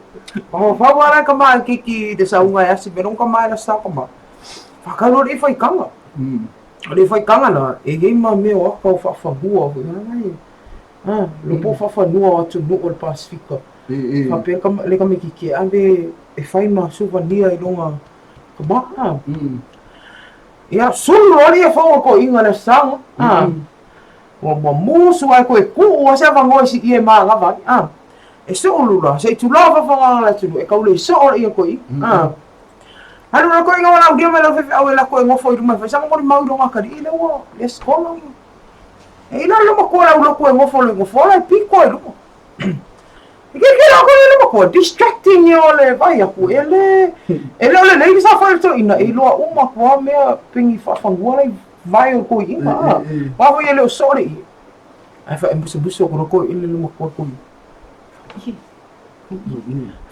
O fa wala ka ma kiki de saunga e asi me ka ma la sa ka ma. Whakalo le whai kanga. O le whaikanga la, e iai ma mea o aka o whaawhanua hoi, ana ngai, a, lo po whaawhanua o atunuu o le Pasifika. Whapea ka, le ka miki ki ave e whai ma suvania i longa ka ma, a. Ia, sulu ali e whau o ko inga le sanga, a. Ua ua musu ai koe kuu a se avangoa i si ie ma ngava, a. E sulu la, se i tula whawhanga le atunuu, e kaule i soo le ia koe inga, a. Alu la koe inga wala udia mai lau faifeau e lako e gofo i luma e fai sa momoli mau i loga akalii lea ua le skola. E ila le matua lau loko e gofo le gofo la e piko i luma. E ke ke la koe le matua distracting ia o le vai aku e le e le o le lei sa fai to ina e iloa uma aku a mea pengi faafagua lai vai o koe inga a. Wa foi e le o so le i. Ai fa e musu musu ko koe ile le matua koe. Fai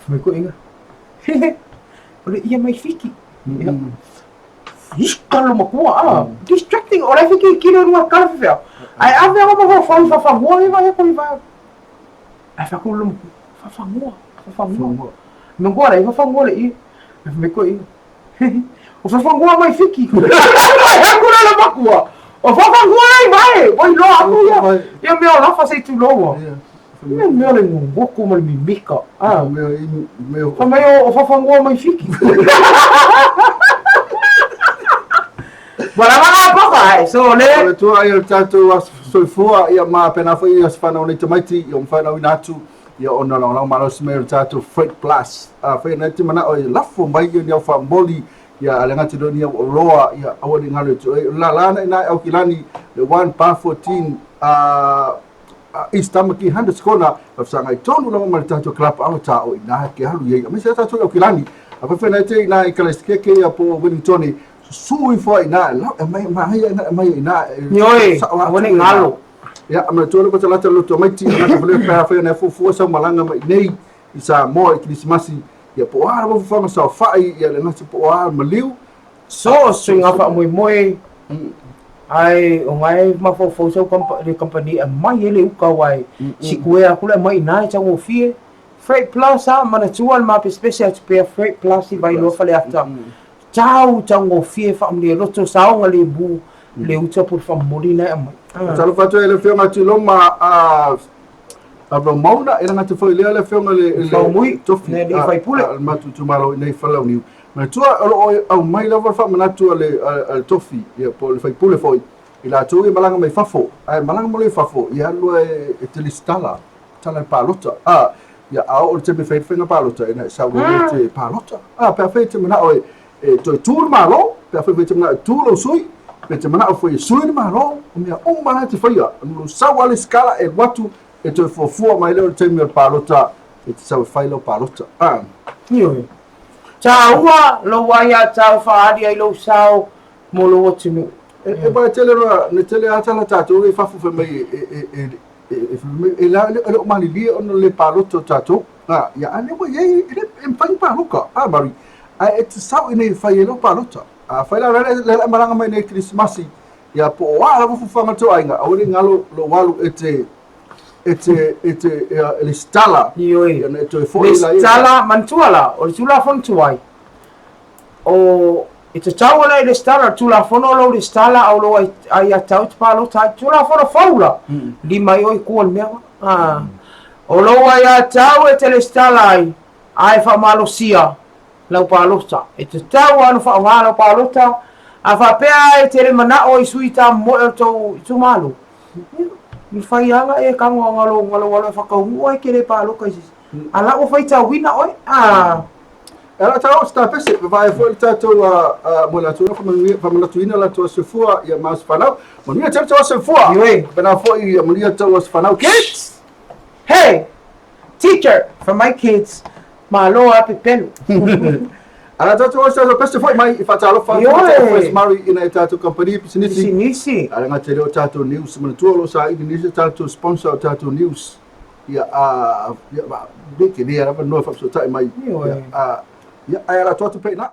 mai koe inga. O le ia mai Fiki. Ia. Ika lo makua a distracting o la fiki kilo rua kala fefea. Ai ave anga mafaufau i fafagua i vai ko i vai. Ai fa ko lo makua fafagua fafagua. Mangua la i fafagua le i. Me ko i. O fafagua mai fiki. Ai aku la lo makua. O fafagua ai vai. Oi lo aku ia. Ia mea o lafa sei tuloa. Mea mea le ngongoko ma le mimika. Ah.
Mea i mea.
Fa mai o fafagua mai fiki. Wala mga paka ai. So le.
O le tua ai o le tatou aso soifua ia ma pena foi ia se whanau nei tamaiti ia o ina atu ia ona lagolago malosi mai o le tatou Freight Plus. Afai na te manao e lafo mai ia ni au faamoli ia a le gata lea o ni au oloa ia aua ne i galo e te oe. O le lala na i ina i Aukilani le 1/14 East Tamaki Hunters Corner ma fesagai tonu lava ma le tatou club alo ta o ina ke alu iai aemaise a tatou i Aukilani. Afai foi na te ina i Kalaistikeke ia po o Wellingtone susu ifo ai ina e lau e mai mai ina e mai ina
Ioe, aua ne i galo.
Ia, manatua le patalata le loto maiti, a gata fale pe afai ona e fuafua sau malaga mai nei i Samoa i Kirisimasi, ia po o a lava fuafuaga saofai, ia le gata po o a maliu.
So o se suiga faamoemoe, ae o nga e mafaufau sau le kamupani e aumai ai le uka aua e sikuea atu le aumai i ina e taugofie. Freight Plus a, manatua le mapesepese atu pea Freight Plus i Vailoa Faleata. Tau taugofie faamalie loto saoga lemu le uta po le faamomoli na e aumai.
Talofa atu ai le Afioga Tuiloma a Raumauna, e le gata foi i lea le Afioga le
Faumui,
Tofi
le alii faipule.
A le matou itumalo i nei Falauniu. Manatua o lo o aumai lava le faamanatu a le Tofi ia po o le faipule foi i latou ia malaga mai fafo, ae malaga mai loa i fafo ia alu loa e te lesitala tala le palota. A, ia a oo i le taimi e fai ai le faiga palota, ina e sau loa lea e te palota. A, pe afai e te manao e, e toe tu le Malo, pe afai foi e te manao e tu lou sui, pe te manao foi e sui le Malo, o mea uma la e te faia. O lou sau lava le isi kala e alu atu e toe fuafua mai lea o le taimi o le palota, e te sau e fai lau palota. A.
Ioe. Taua lou aiatatau faaali ai lou sao mo lou atunuu.
E, e, e tele roa, ne tele a tala tatou e fafo fai mai e, e, e, e le o malilie ona le palota o tatou. A, ia, a lea ua i ai, e le e mafai ona paloka. A, Mari, ae e te sau i nei e fai ai lau palota. Afai la le le malaga mai nei Kerisimasi, ia po o a lava fuafuaga a le tou aiga, aua ne i galo lou alu e te e te e te e lesitala.
Ioe.
Ia ona e toe foi la ia.
Lesitala, manatua la, o le Tulafono tuai, O, e tatau ana i resitala, Tulafono o lou resitala a o lou aiatatau e te palota ai. Tulafono fou la, lima ai oe i kua i le mea la. A, o lou aiatatau e te resitala ai, a e faamalosia lau palota. E tatau lava ona faaaoga lau palota, a faapea e te le manao i sui tamomoe o le tou itumalo, ia, mafai lava ona e tago anga lou alo e whakaunuu ai ke le paloka i se isi. A la ua faitauina oe, a.
E ala tau se tapese, vavae foi le tatou mo le latou faamanatuina latou aso soifua ia ma aso fanau. Manuia tele tou aso soifua.
Ioe.
Faapena foi ia manuia tou aso fanau.
Kids! Hey! Teacher, for my kids, malo a pepelu.
Ala tatou aso aso pese foi mai i faatalofa atu
Ioe.
tatou First Mari ina e tatou company pisinisi.
Pisinisi.
Ala gata i lea o tatou news manatua o lo o saili nisi o tatou sponsor o tatou news. Ia a ia ma le ke le lava no faafesootai mai.
Ioe.
Ia a ia ae ala atu atu pea i ina.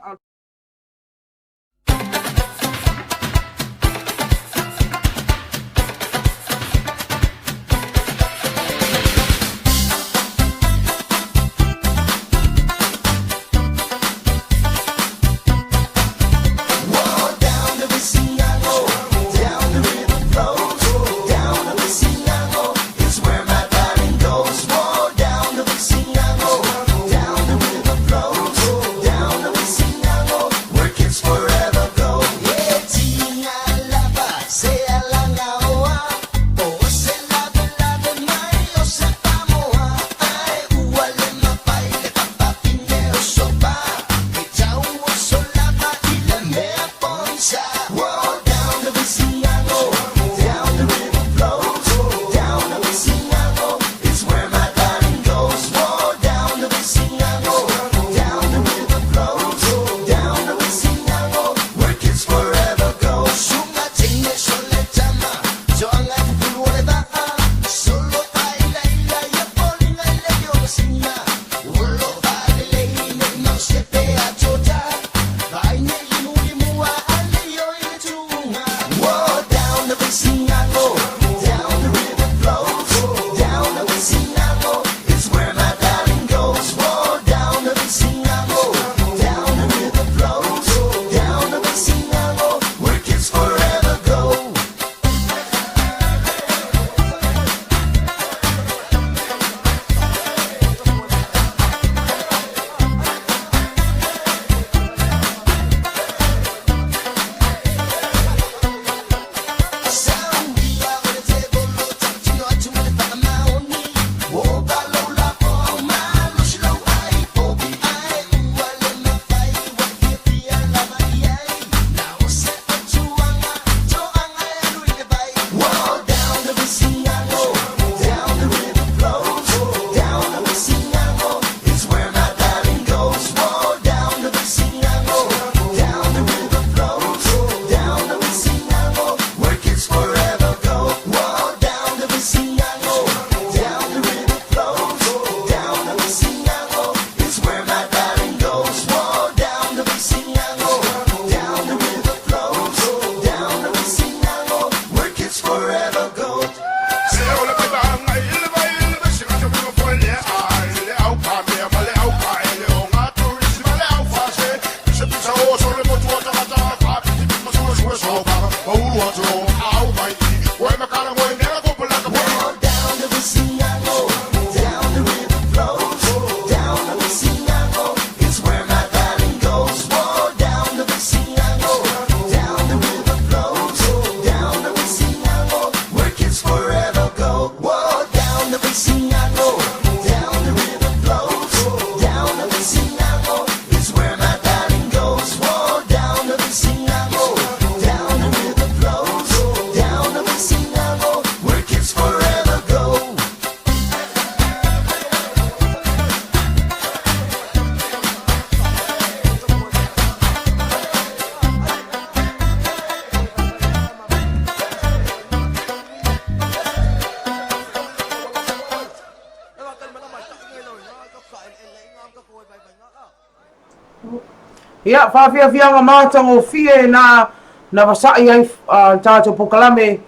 Ia, faafiafiaga matagofie na na vasaʻi ai le tatou polokalame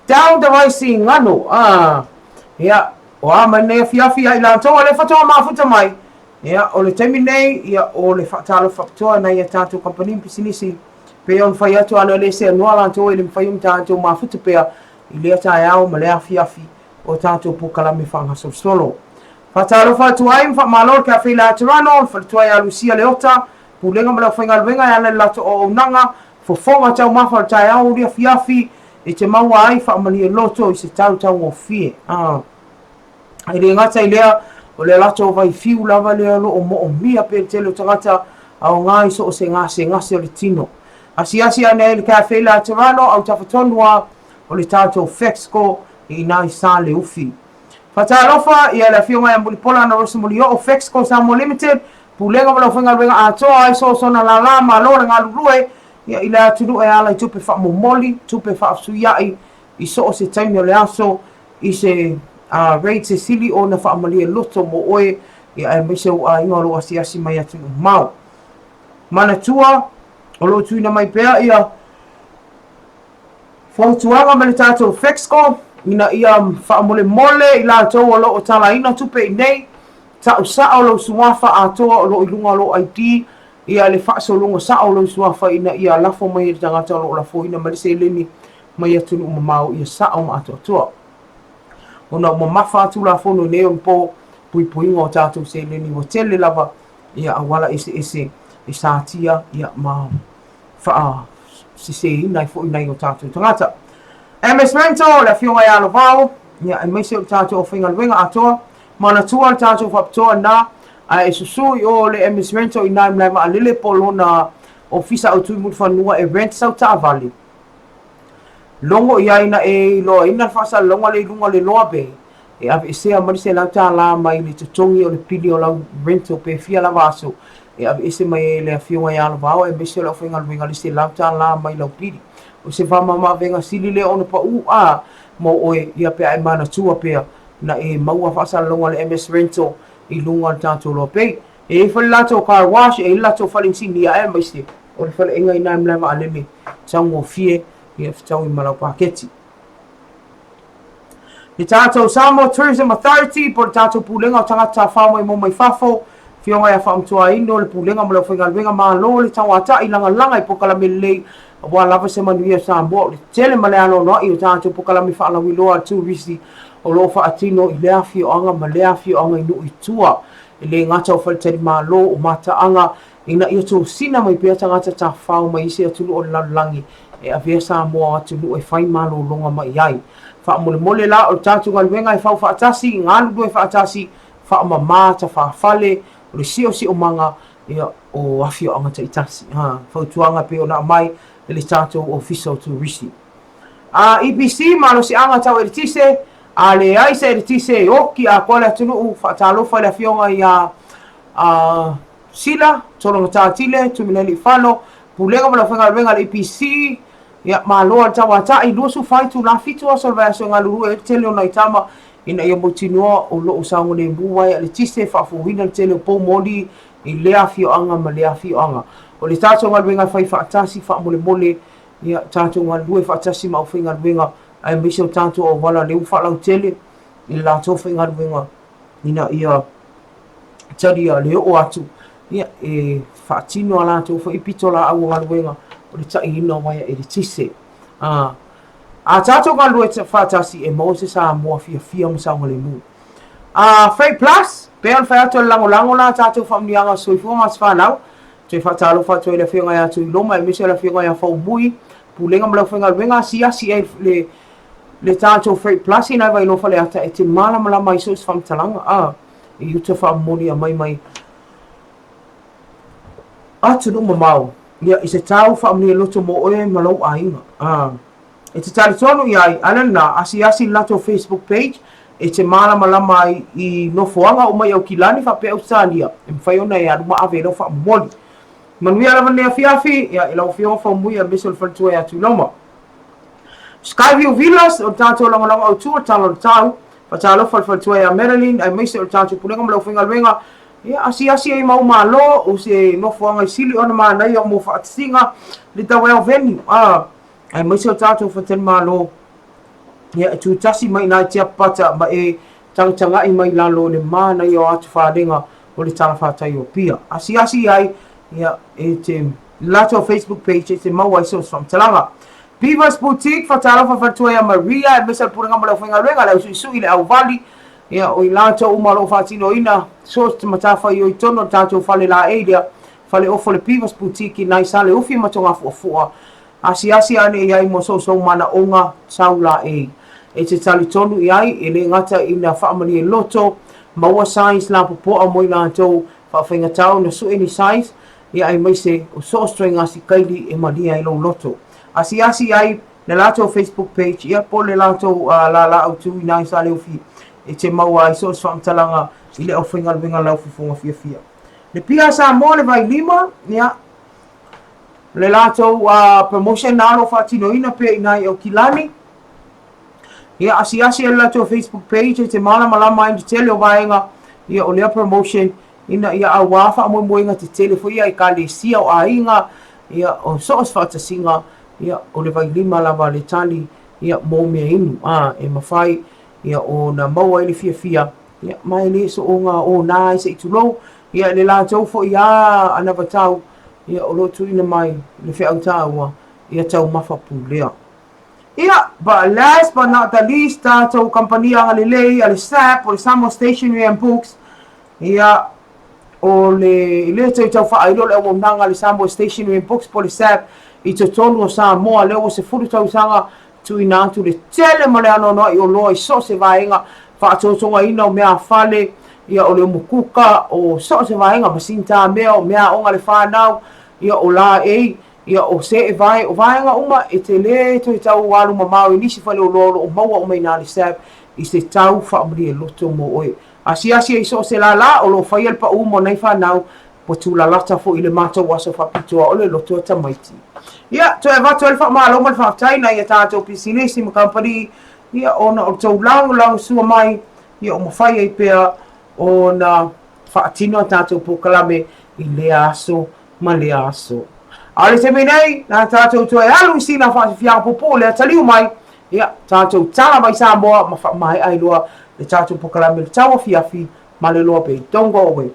Down the Rising Gano. Ah, ia, o a mai nei afiafi ia i latou a le faatoa mafuta mai. Ia, o le taimi nei, ia, o le faatalofa faapitoa nai a tatou kamupani ma pisinisi, pei ona fai atu ana le seanoa latou e le mafai ona tatou mafuta pea i lea taeao ma lea afiafi o tatou polokalame faagasolosolo. Faatalofa atu ai ma faamalo le Cafe Laterano, le faletua ia Lucia Leota, Pulega ma le aufaigaluega e ala i le latou auaunaga, fofoga taumafa o le taeao uli afiafi e te maua ai faamalie loto i se tau taugofie. Ah. E le gata i lea, o le latou vai fiu lava lea o lo o moomia pea le tele o tagata aoga i so o se gasegase o le tino. Asiasi ane ai i le Cafe Laterano, autafa tonu lava o le tatou Fexco i ina i Saleufi. Faatalofa ia le Afioga ia Mulipola Anarosa Mulioo, Fexco Samoa Limited, Pulega ma le Aufaigaluega atoa ai so o sona lālā malo le galulue ia i le atunuu e ala i tupe faamomoli, tupe faafesuiaʻi i so o se taimi o le aso i se rate se sili ona faamalie loto mo oe ia aemaise ou aiga o lo o asiasi mai atunuu mamao. Manatua, o lo o tuuina mai pea ia fautuaga ma le tatou Fexco ina ia faamolemole i latou o lo o talaina tupe i nei, ta'u sa'o lou suafa atoa o lo o i luga o lou ID, ia le faasologa sa'o o lou suafa ina ia lafo mai e le tagata o lo o lafoina mai le seleni mai atunuu mamao ia sa'o ma atoatoa. Ona ua mamafa a Tulafono i nei onapo puipuiga o tatou seleni ua tele lava ia auala eseese e satia ia ma faaseseina ai foi nai o tatou tagata. MS Rental, le afioga ia Alovao, ia aemaise o le tatou aufaigaluega atoa, manatua le tatou faapitoa lena, a e susu i o le MS Rental i na i Malaevaalele po o lona ofisa autu i Mulifanua e rent sau taavale. Logo i ai na e iloaina le faasalalauga lea i luga o le Loa Bay, e aveesea mai le $100 mai le totogi o le pili o lau rental pe fia lava aso e aveese mai ai e le Afioga ia Alovao aemaise o le aufaigaluega le $100 mai lau pili. O se faamamaavega sili lea ona pau a mo oe ia pe a e manatua pea na e maua faasalalauga a le MS Rental i luga o le tatou Loa Bay. E i ai foi le latou car wash, e i ai le latou fale inisinia aemaise o le faleaiga i ina i Malaevaalele taugofie ia fetaui ma lau paketi. Le tatou Samoa Tourism Authority po o le tatou Pulega o Tagata Tafao Mai Mo Mai Fafo, Afioga ia Faamatuaino, le Pulega mo le Aufaigaluega Malo, le Tauata'i Lagalaga i Polokalame Lelei aua lava se manuia o Samoa. O le tele ma le anoanoa'i o tatou polokalame faalauiloa a le turisi o lo o faatino i lea afioaga ma lea afioaga i nuu i tua. E le gata o faletalimalo, o mataaga ina ia tosina mai pea tagata tafafao mai isi atunuu o le lalolagi e avea Samoa o atunuu e fai malologa mai ai. Faamolemole la, o le tatou galuega e fau faatasi, galulue faatasi, faamama tafafale, o le siosiomaga ia, o afioaga taitasi. Ha, fautuaga e pei ona aumai e le tatou Ofisa o Turisi. A EPC, Malosiaga Tau Eletise, a leai se eletise e oki atoa le atunuu, faatalofa i le afioga ia a Sila, Tologata Tile, Tuimalealiifano, Pulega ma le Aufaigaluega a le EPC, ia, malo a le tauata'i, 24 itula, 7 aso o le vaiaso e galulue ai le tele o nai tama ina ia mautinoa o lo o saogalemu ai a eletise e faafouina le tele o poumoli i lea afioaga ma lea afioaga. O le tatou galuega e fai faatasi, faamolemole, ia, tatou galulue faatasi ma aufaigaluega aemaise o tatou auala lea ua faalautele i le latou faigaluega ina ia talia le oo atu ia, e faatino a latou foi pitolaau o galuega o le taiina o uaea eletise. A, a tatou galulue faatasi e maua se Samoa fiafia ma saogalemu. A Freight Plus, pei ona fai atu o le lagolago la tatou faamanuiaga o soifua ma aso fanau. Toe faatalofa atu ai i le Afioga ia Tuiloma aemaise o le Afioga ia Faumui, Pulega ma le aufaigaluega asiasi ai le le tatou Freight Plus i nai Vailoa Faleata e te malamalama ai so o se faamatalaga a i uta faamomoli aumai mai atunuu mamao ia i se tau faamanuia loto mo oe ma lou aiga. A e te talitonu i ai, a le lena, asiasi i le latou Facebook page e te malamalama ai i nofoaga uma i Aukilani faapea Ausetalia e mafai ona e alu ma ave ai lau faamomoli. Manuia lava lenei afiafi ia i lau Afioga Faumui aemaise o le faletua ia Tuiloma. Skyview Villas o le tatou lagolago autu o le Tala o le Tau. Faatalofa i le faletua ia Madeline aemaise o le tatou Pulega ma le aufaigaluega. Ia asiasi ai mau malo o se nofoaga i sili ona manaia mo faatasiga le Tawel Venue a aemaise o tatou faletalimalo ia e tutasi mai ina i Tiapapata ma e tagatagai mai lalo i le manaia o atufalega o le talafatai o Apia. Asiasi ai ia e te latou Facebook page e te maua ai so o se faamatalaga. Beavers Boutique, faatalofa faletua ia Maria aemaise o le Pulega ma le aufaigaluega, le ausuisui, le auvali, ia o i latou uma o lo o faatinoina so o se matafaioi i totonu o le tatou fale laei lea, fale ofo le Beavers Boutique i nai Saleufi ma Togafuafua. Asiasi ane i ai mo so o sou manaoga tau laei. E te talitonu i ai, e le gata ina faamalie loto, maua size lapopoa mo i latou, faafaigata ona sue ni size, ia aemaise o so o se ituaiga sikaili e malie ai lou loto. Asiasi i ai le latou Facebook page ia po o le latou lala autu i nai Saleufi e te maua ai so o se faamatalaga i le aufaigaluega laufofoga fiafia. Le Pia Samoa le Vailima, ia, le latou promotion na o lo o faatinoina pea i nai Aukilani. Ia, asiasi ai le latou Facebook page e te malamalama ai i le tele o vaega ia o lea promotion ina ia auā faamoemoega tetele foi ia Ekalesia, o aiga, ia, o so o se faatasiga, ia, o le vailima lava le tali, ia, mo mea inu, ā, e mafai, ia, ona maua ai le fiafia, ia, ma e le soona ōnā ai se i tulou, ia, le latou foi ā anavatau, ia, o lo o tuuina mai le feau taua, ia taumafa pulea. Ia, but last but not the least, tatou kamupani agalelei a le SAP, o le Samoa Stationery and Books, Ia, o le le toe tau faailo le auaunaga a le Samoa Stationery and Books po o le SAB i totonu o Samoa, lea ua 10 tausaga tuuina atu le tele ma le anoanoai oloa i so o se vaega faatotogaina o meafale, ia o le umukuka, o so o se vaega, masini tamea, o meaaoga a le fanau, ia o laei, ia o seevae, o vaega uma e te le toe tau alu mamao i nisi faleoloa o lo o maua uma i ina le SAB i se tau faamalie loto mo oe. Asiasi ai so o se lālā o lo o faia le paʻū mo nai fanau, ua tūlalata foi i le matou aso faapitoa o le loto a tamaiti. Ia, toe avatu ai le faamalo ma le faafetai nai a tatou pisinisi ma kamupani, ia, ona o le tou lagolagosua mai, ia, o mafai ai pea ona faatino a tatou polokalame i lea aso ma lea aso. A o le taimi nei, na tatou toe alu i sina faafiafiaga puupuu lea taliu mai, ia, tatou tala mai Samoa ma faamaea ai loa le tatou polokalame le tauafiafi ma le loa bei. Don't go away.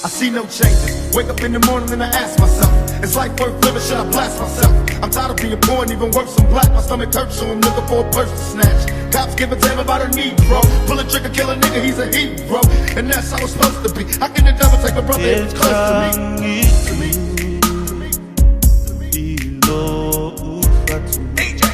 I see no changes. Wake up in the morning and I ask myself, is life worth living? Should I blast myself? I'm tired of being poor and even worse, I'm black. My stomach hurts, so I'm looking for a purse to snatch. Cops give a damn about a Negro. Pull a trigger, kill a nigga, he's a hero. And that's how it's supposed to be. How can the devil take a brother if he's close to me? To me. To me. DJ.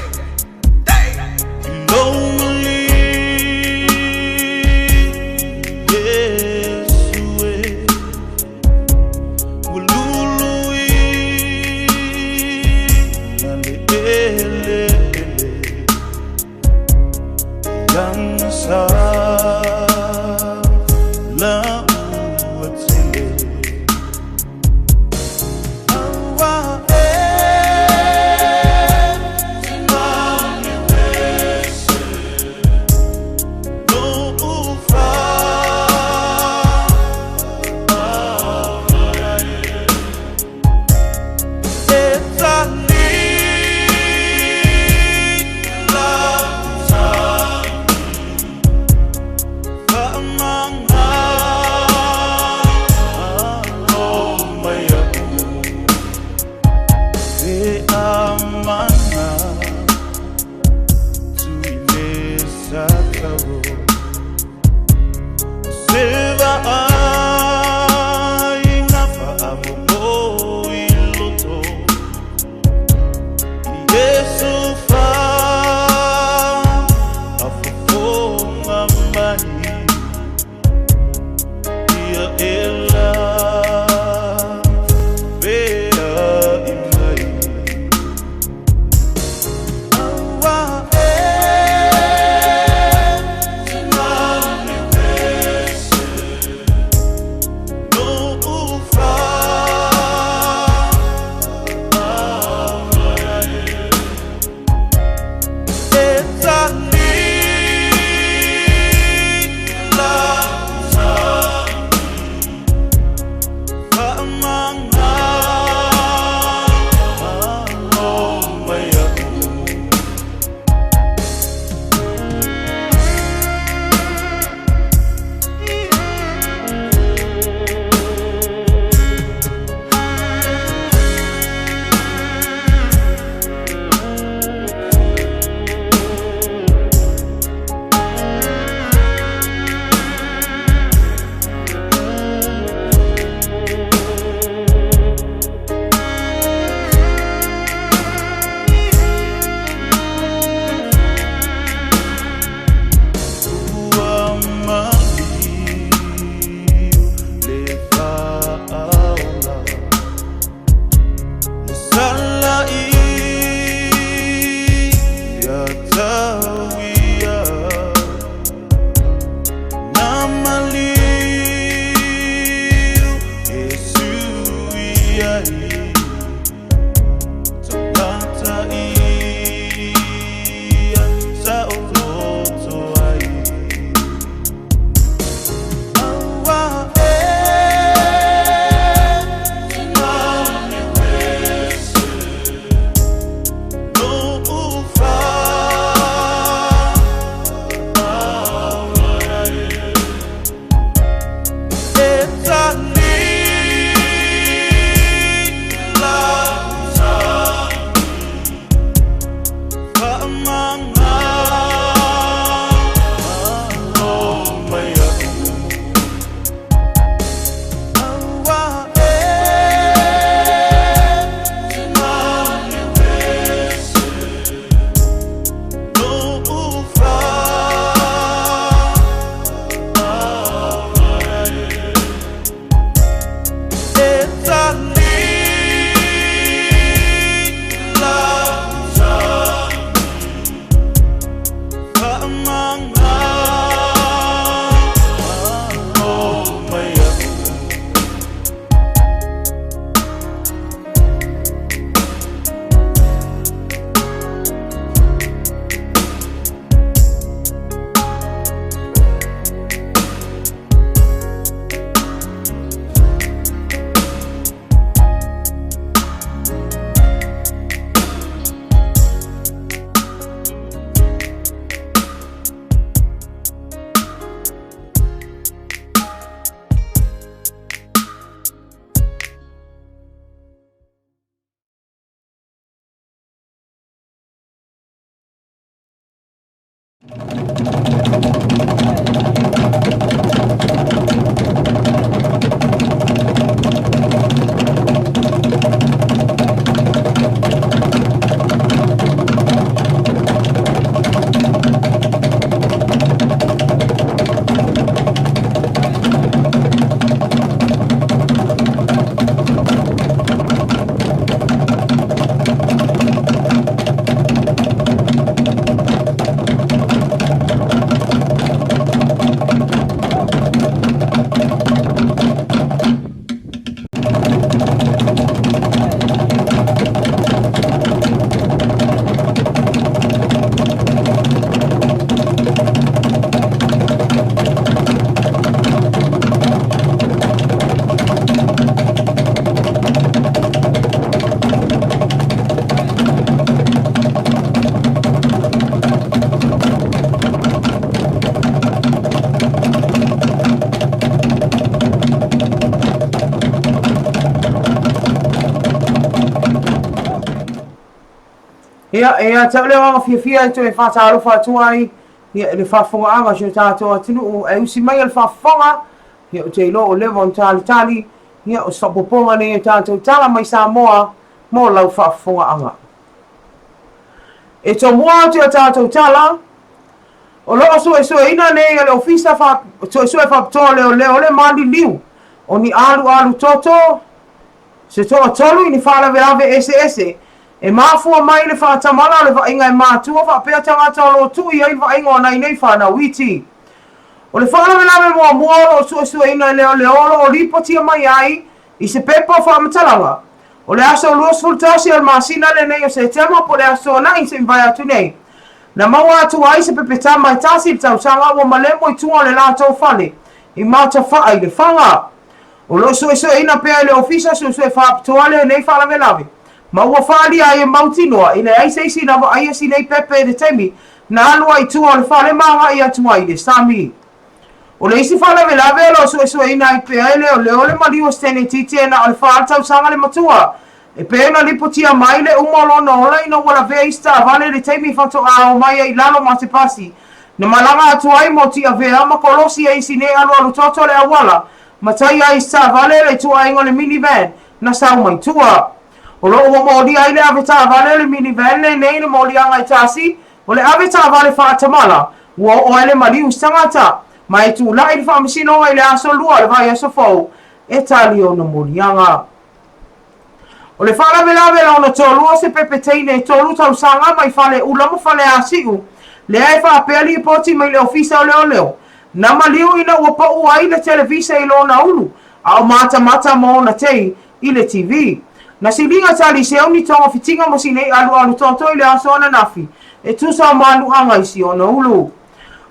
Ia, e ia te au le agaga fiafia e toe faatalofa atu ai Ia, i le faafofogaaga a si o tatou atunuu, ae usi mai le faafofoga, ia, ou te iloa ua leva ona talitali, ia, o se faaopoopoga lenei o tatou tala mai Samoa mo lau faafofogaaga. E tomua atu i a tatou tala, o lo o suesueina nei e le Ofisa Suesue Faapitoa o Leoleo le maliliu o ni alualu toto se toatolu i ni faalavelave eseese e mafua mai i le faatamala o le vaaiga e matua faapea tagata o lo o tuu i ai le vaaiga o nai nei fanau iti. O le faalavelave muamua o lo o suesueina e leoleo o lo o lipotia mai ai i se pepa o faamatalaga, o le aso 21 o le masina lenei o Setema po o le Aso Toonai se i mavae atu nei, na maua atu ai se pepetama e tasi i le tausaga ua malemo i tua o le latou fale i Matafaa i Lefaga. O lo o suesueina pea e le Ofisa Suesue Faapitoa lenei faalavelave, ma ua faaalia ai e mautinoa e leai se isi na vaaia si nei pepe i le taimi na alu ai i tua o le fale ma agai atu ai i le sami. O le isi faalavelave o lo o suesueina ai pea e leoleo le maliu o Stanley Titi e na o le 4 tausaga le matua. E pei ona lipotia mai le uma o lona ola ina ua lavea isi taavale i le taimi faatoa omai ai i lalo ma se pasi na malaga atu ai mo Tiavea ma kolosi ai isi nei alualu toto le auala ma tai ai isi taavale le ituaiga o le minivan na sau mai tua. O lo o ua molia ai le ave taavale o le minivan lenei i le moliaga e tasi O le ave taavale faatamala, ua oo ai le maliu i se tagata, ma e tulai le faamasinoga i le aso lua o le vaiaso fou e tali ona moliaga. O le faalavelave lona toalua o se pepe teine e tolu tausaga mai Faleula ma Faleasiu, lea e faapea lipoti mai le Ofisa o Leoleo, na maliu ina ua pau ai le televisa i lona ulu, a o matamata ma ona tei i le TV. Na siliga taliseu ni togafitiga mo sinei alualu toto i le aso ananafi e tusa o maluaga i si ona ulu.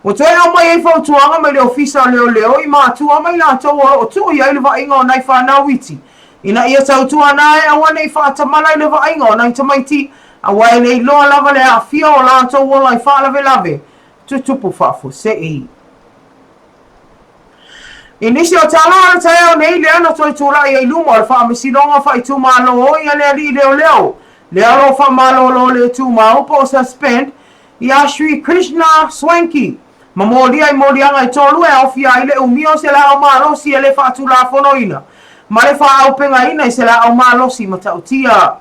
Ua toe aumai ai fautuaga mai le Ofisa o Leoleo i matua ma i latou o lo o tuu i ai le vaaiga o nai fanau iti ina ia tautuana e aua ne i faatamala i le vaaiga o nai tamaiti aua e le iloa lava le aafia o latou ola i faalavelave tutupu faafuasei. I nisi o tala o le taeao nei lea na toe tulai ai luma o le Faamasinoga Faaitumalo ia le alii leoleo lea o lo o faamalolo le tumau po o suspend ia Shri Krishna Swanky ma molia i moliaga e tolu e aofia ai le umia o se laau malosi e le faatulafonoina ma le faaaupegaina i se laau malosi matautia.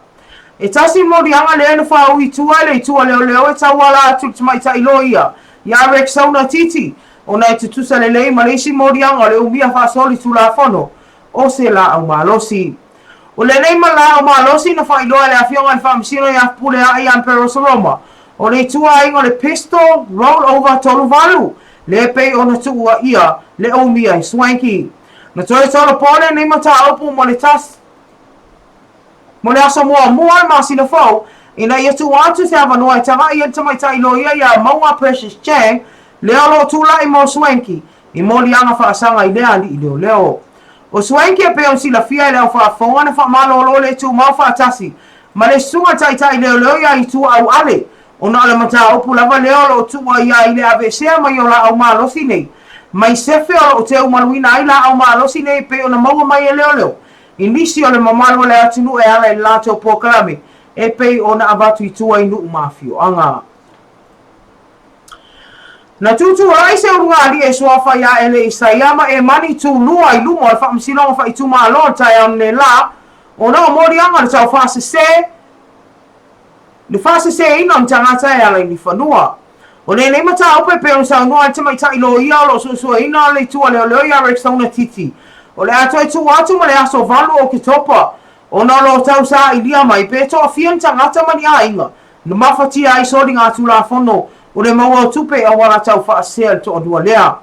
E tasi le moliaga lea na faaui i tua e le itu a leoleo e tauala atu i le tamaitai loia ia Rexona Titi ona e tutusa lelei ma le isi moliaga o le umia faasoli tulafono o se laau malosi. O lenei ma laau malosi na faailoa e le Afioga i le Faamasino ia Fepuleai Ampero Soroma, o le ituaiga o le Pistol Roll Over 38, le pei ona tuuaia le umia e Swanky. Na toe tolopo lenei mataupu mo le tasi Mo le aso muamua o le masina fou, ina ia tuu atu se avanoa e tagai ai le tamaitai loia iā Mauga Precious Chang, lea o lo o tulai mo Swanky, i moliaga faasaga i lea alii leoleo. O Swanky e pei ona silafia e le au faafofoga na faamalolo le tumau faatasi ma le susuga taitai leoleo iā Ituau Ale, ona o le mataupu lava lea o lo o tuua ia i le aveesea mai o laau malosi nei mai sefe o lo o teumaluina ai laau malosi nei e pei ona maua mai e leoleo I nisi o le mamalu o le atunuu e ala i le latou polokalame e pei ona avatu i tua i nuu ma afioaga. Na tūtū ai se ulugalii e suafa iā Ele Isaia ma Emani Tūlua i luma o le Faamasinoga Faaitumalo i le taeao nei lā, ona o moliaga o le taufaasese, le faaseseina o ni tagata e ala i ni fanua. O lenei mataupu e pei ona saunoa ai le tamaitai loia o lo o suesueina le itu a leoleo ia Rexona Titi. O le a toe tuu atu ma le aso 8 o Oketopa, ona o lo o tausailia mai pe toafia ni tagata ma ni aiga na mafatia ai soligatulafono o le maua o tupe i auala taufaasea i le toalua lea.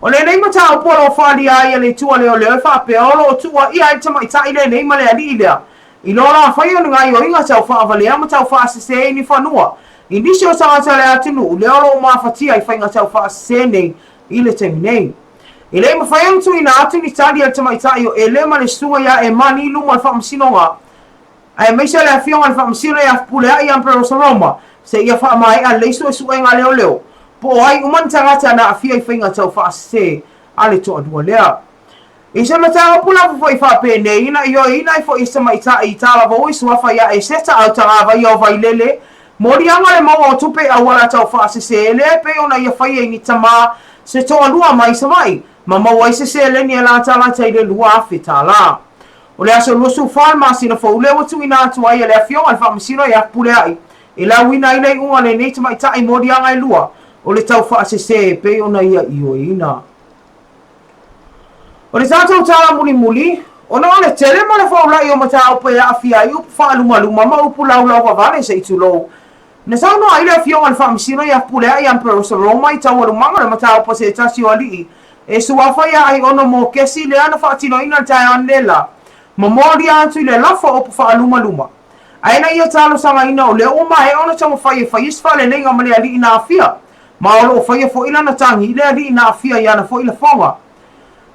O lenei mataupu o lo o faaalia ai e le itu a leoleo e faapea o lo o tuuaia ai le tamaitai lenei ma le alii lea I lo la whai o ni gaioiga tau whaavalea ma tau whaasese i ni whanua, i nisi o tagata o le atunuu, lea o lo o mafatia i faiga tau faasese nei i le taimi nei. E le i mafai ona tuuina atu ni tali a le tamaitai o Ele ma le susuga ia Emani i luma o le faamasinoga, aemaise o le afioga i le faamasino ia Fepuleai Ambrose Roma, seia faamaea lelei suesuega a leoleo, po o ai uma ni tagata na aafia i faiga tau faasese a le toalua lea. I se mataupu lava foi faapenei, na ioeina ai foi e se tamaitai i Talavou i suafa ia Eseta Autagavaia o Vailele, Moliaga le maua o tupe i auala tau faasese lea e pei ona ia faia i ni tamā se toalua mai Savaii ma maua ai se seleni e latalata i le $2,000. O le aso 24 o le masina fou lea ua tuuina atu ai e le Afioga i le Faamasino ia Fepuleai e lauina ai le iuga o lenei tamaitai moliaga e lua o le tau faasese e pei ona ia ioeina. O le tatou tala mulimuli, ona o le tele ma le foulai o mataupu e aafia ai upu faalumaluma ma upu laulauvavale se i tulou, na saunoa ai le Afioga i le Faamasino ia Fepuleai Amperosa Roma i taualumaga o le mataupu a se tasi o alii e suafa ia Aiono Mokesi lea na faatinoina i le taeao analeila ma molia atu i le lafo o upu faalumaluma. Ae na ia talosagaina o lea ua maea ona taumafai e fai se faaleleiga ma le alii na aafia, ma o lo o faia foi lana tagi i le alii na aafia i ana foi lafoga.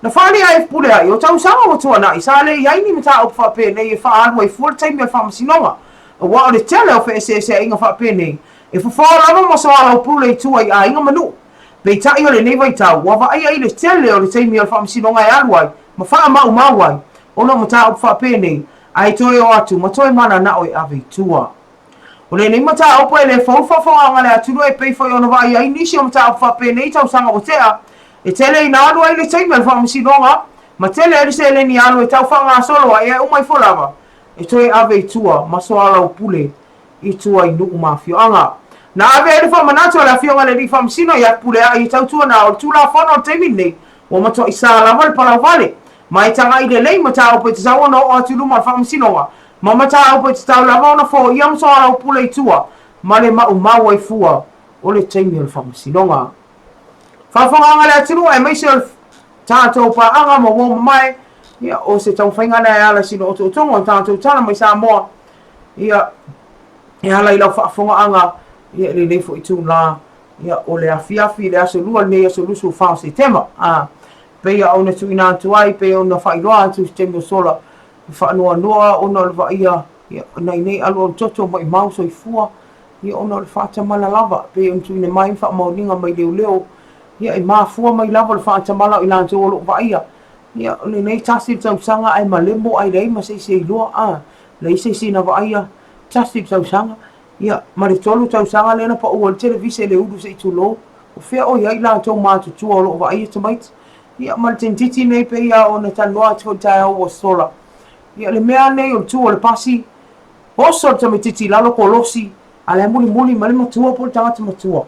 Na faalia e Fepuleai, o tausaga ua tuanai, sa le i ai ni mataupu faapenei e faaalu ai fua le taimi o le faamasinoga, aua o le tele o feeseeseaiga faapenei, e fofo lava ma soalaupule i tua i aiga ma nuu. Peitai o lenei vaitau, ua vaaia i le tele o le taimi o le faamasinoga e alu ai ma faamaumau ai, ona o mataupu faapenei, ae toe o atu ma toe mananao e ave i tua. O lenei mataupu e le fou le faafogaaga a le atunuu e pei foi ona vaai ai nisi o mataupu faapenei i tausaga ua tea, e tele ina alu ai le taimi o le faamasinoga ma tele ai le seleni alu e tau faagasolo ai ae uma ifo lava e toe ave i tua ma soalaupule i tua i nuu ma afioaga. Na ave ai le faamanatu a le Afioga i le Alii Faamasino ia Fepuleai e tautuana o le Tulafono o le taimi lenei ua matuai sa lava le palauvale ma e tagai lelei mataupu e tatau ona oo atu i luma o le Faamasinoga ma mataupu e tatau lava ona foia ma soalaupule i tua ma le maumau ai fua o le taimi o le Faamasinoga. Faafogaaga a le atunuu aemaise o le tatou paaga ma uo mamae, ia, o se taumafaiga lea e ala i sina otootoga o tatou tala mai Samoa, ia, e ala i lau faafogaaga, ia, i lenei foi itulā, ia, o le afiafi i le aso Lua lenei, aso 24 o Setema, a, pei ona tuuina atu ai, pei ona faailoa atu i se taimi ua sola, e faanoanoa ona o le vaaia, ia, nai nei alualu toto maimau soifua, ia, ona o le faatamala lava, pei ona tuuina mai ma faamaoniga mai leoleo, ia, e mafua mai lava o le faatamala o i latou o lo o vaaia, ia, o lenei tasi le tausaga ae malemo ae leai ma se isi e iloa, a, leai se isi na vaaia, tasi le tausaga, ia, ma le tolu tausaga lea na pau ai le televise i le ulu se i tulou, o fea o i ai i latou matutua o lo o vaaia tamaiti, ia, ma le tentiti nei pei lava ona talanoa atu foi i le taeao ua sola, ia, le mea nei o le tu o le pasi, oso le tamaitiiti i lalo kolosi, a o la e mulimuli mai le matua po o le tagata matua.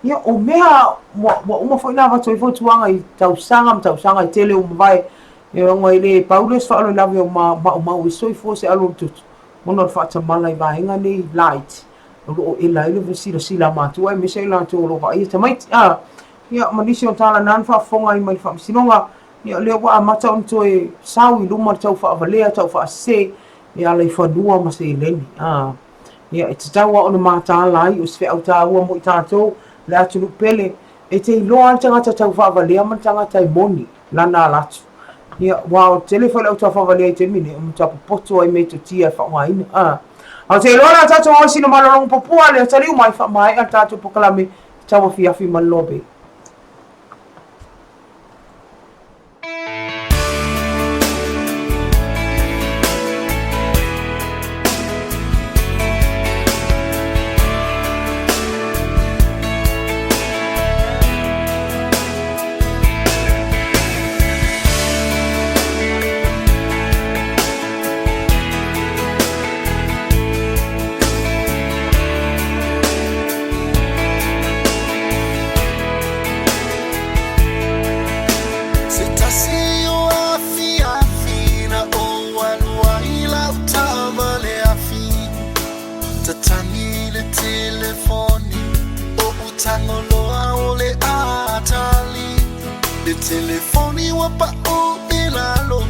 Ia, o mea ua, ua uma foi ona avatu ai fautuaga i tausaga ma tausaga e tele ua mavae, e ona e le pau lea o se faalavelave o maumau ai soifua se alu o le toto, ona o le faatamala i vaega nei laiti o lo o ela ai le silasila a matua aemaise ai latou o lo o vaaia tamaiti. A, ia, ma nisi o tala na na faafofoga ai mai le Faamasinoga, ia, lea ua amata ona toe sau i luma le tau faavalea, tau faasese e ala i fanua ma seleni. A, ia, e tatau lava ona mataala ai, o se feau taua mo i tatou, le atunuu pele, e te iloa lava le tagata tau faavalea ma le tagata e moni lana ala atu. Ia, aua o le tele foi o le au tau faavalea i taimi nei, o matua popoto ai metotia e faaaogaina. A, ae ou te iloa o le a tatou o i sina malologa puapua lea, taliu mai, faamaea le tatou polokalame i tauafiafi ma le lobe.
Se tasi o afiafi na ou alu ai lau taavale afi Tatagi le telefoni Oʻu tago loa o le a tali Le telefoni ua paʻu i lalo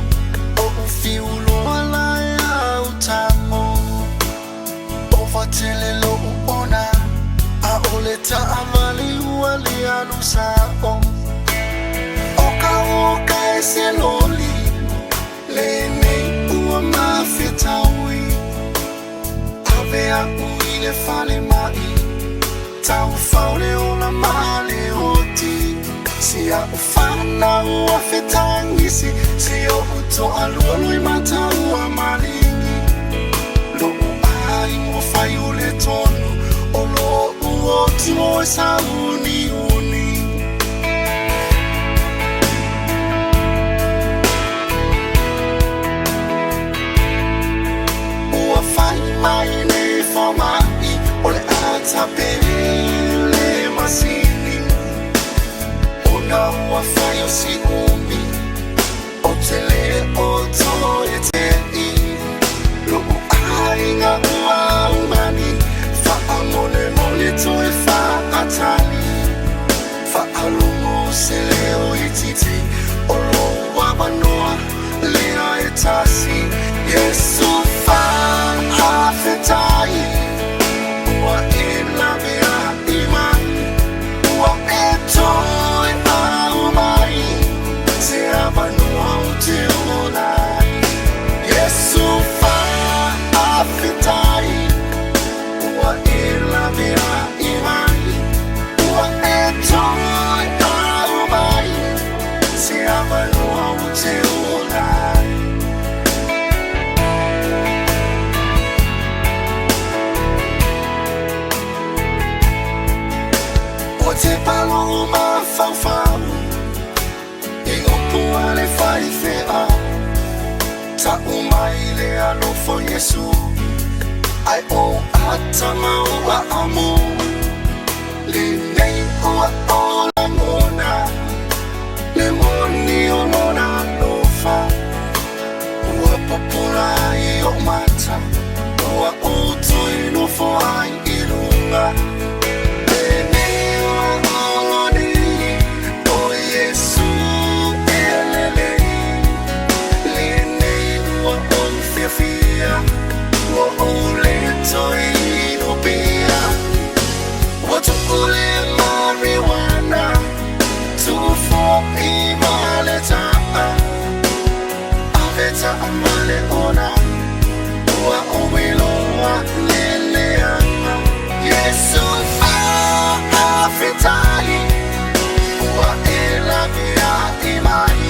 Oʻu fiu loa la e au tago Ova tele loʻu ona ʻAʻole taʻawale ua le alu saʻo ʻO ka uka e se loli Lenei ua mafetaui Ave aʻu i le falemai Taufao le ola ma le oti Si aʻu fanau ua fetagisi Si oʻu toalua loimata ua maligi Loʻu aiga ua fai o le tonu mo e sauniuni. Ua fai mai le fomai o le a tape le masini Ona ua fai o si umi O te le o toe te'i Lo'u aiga ua aumani Faamolemole toe faatali Faalogo se leo itiiti O lou avanoa lea e tasi Iesu faafetai Ua e laveai mai Ua e toe aumai Se avanoa ou te ola ai Iesu faafetai Ua e laveai mai Ua e toe aumai Se avanoa ou te ola ai. O te palo mafaufau I upu a le faifeau Ta'u mai le alofa o Iesu Ae ou ata ma ou aamu Lenei ua ou lagona Le moni o lona alofa Ua pupula i o'u mata Ua ou toe nofo ai i luga Lenei ua olo nei O Iesu e lelei Lenei ua ou fiafia Ua ou le toe inupia Ua tu'u le marijuana Tu'u fo'i ma le ta'a Ave ta'a ma le ona Ua ou iloa le leaga Iesu faafetai Ua e laveai mai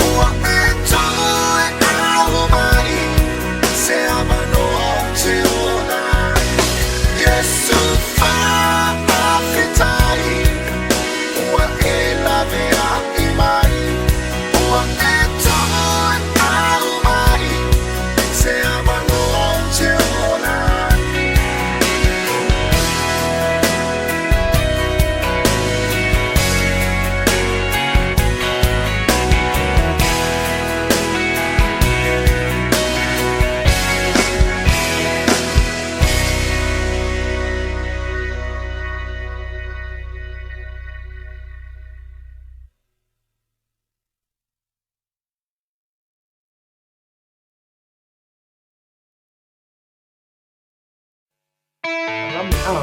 Ua e toe aumai Se avanoa ou te ola ai Iesu faafetai Ua e laveai mai Ua e toe aumai Se avanoa ou te ola ai.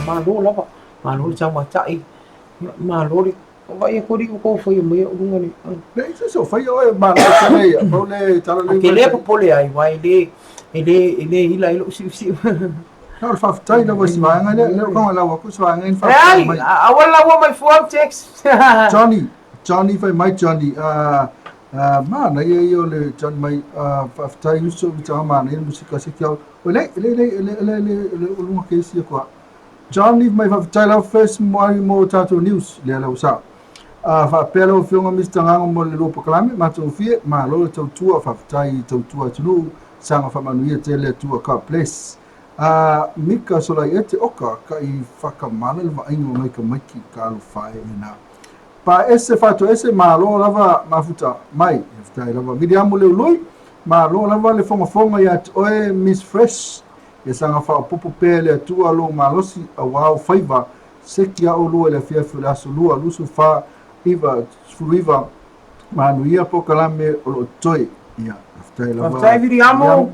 Malo lava, malo le taumatai, malo le vaai atu alii ua tou faia mai au luga nei.
Leai se isi o faia oe malo tele ia, pau le tala
lea. Ou te le popole ai, aua e le, e le, e le ila ai lou siusiu.
Na o le faafetai lava i si vaega lea, lea ua kaga lau atu si vaega ina faafetai
mai. Leai, aua le laua mai fua au text.
Johnny, Johnny fai mai Johnny, manaia ia o le Johnny mai, faafetai uso i taga manaia le musika se kiau. Oi lei, lei, lei, lei, lei, lei, lei, o lunga ke isi aku a. Johnny mai faafetai lau first mai mo tatou news, lea lau sao. Faapea lau afioga Mister Gago mo le lua pakalame, matagofie, malo le tautua, faafetai i tautua atunuu, saga faamanuia tele Atua, God bless. Mika Solaiete oka ka i whakamala le vaaiga o ngai tamaiti ka alofa e ena. Pa ese fato ese malo lava mafuta mai, faafetai lava. Viliamu Leului, malo lava le fogafoga ia te oe Miss Fresh, ia saga faaopoopo pea e le Atua lou malosi auā ou faiva seki a oulua i le afiafi o le aso 2, 24, 9, 19, manuia polokalame o lo o totoe. Ia, faafetai lava.
Faafetai Viliamu.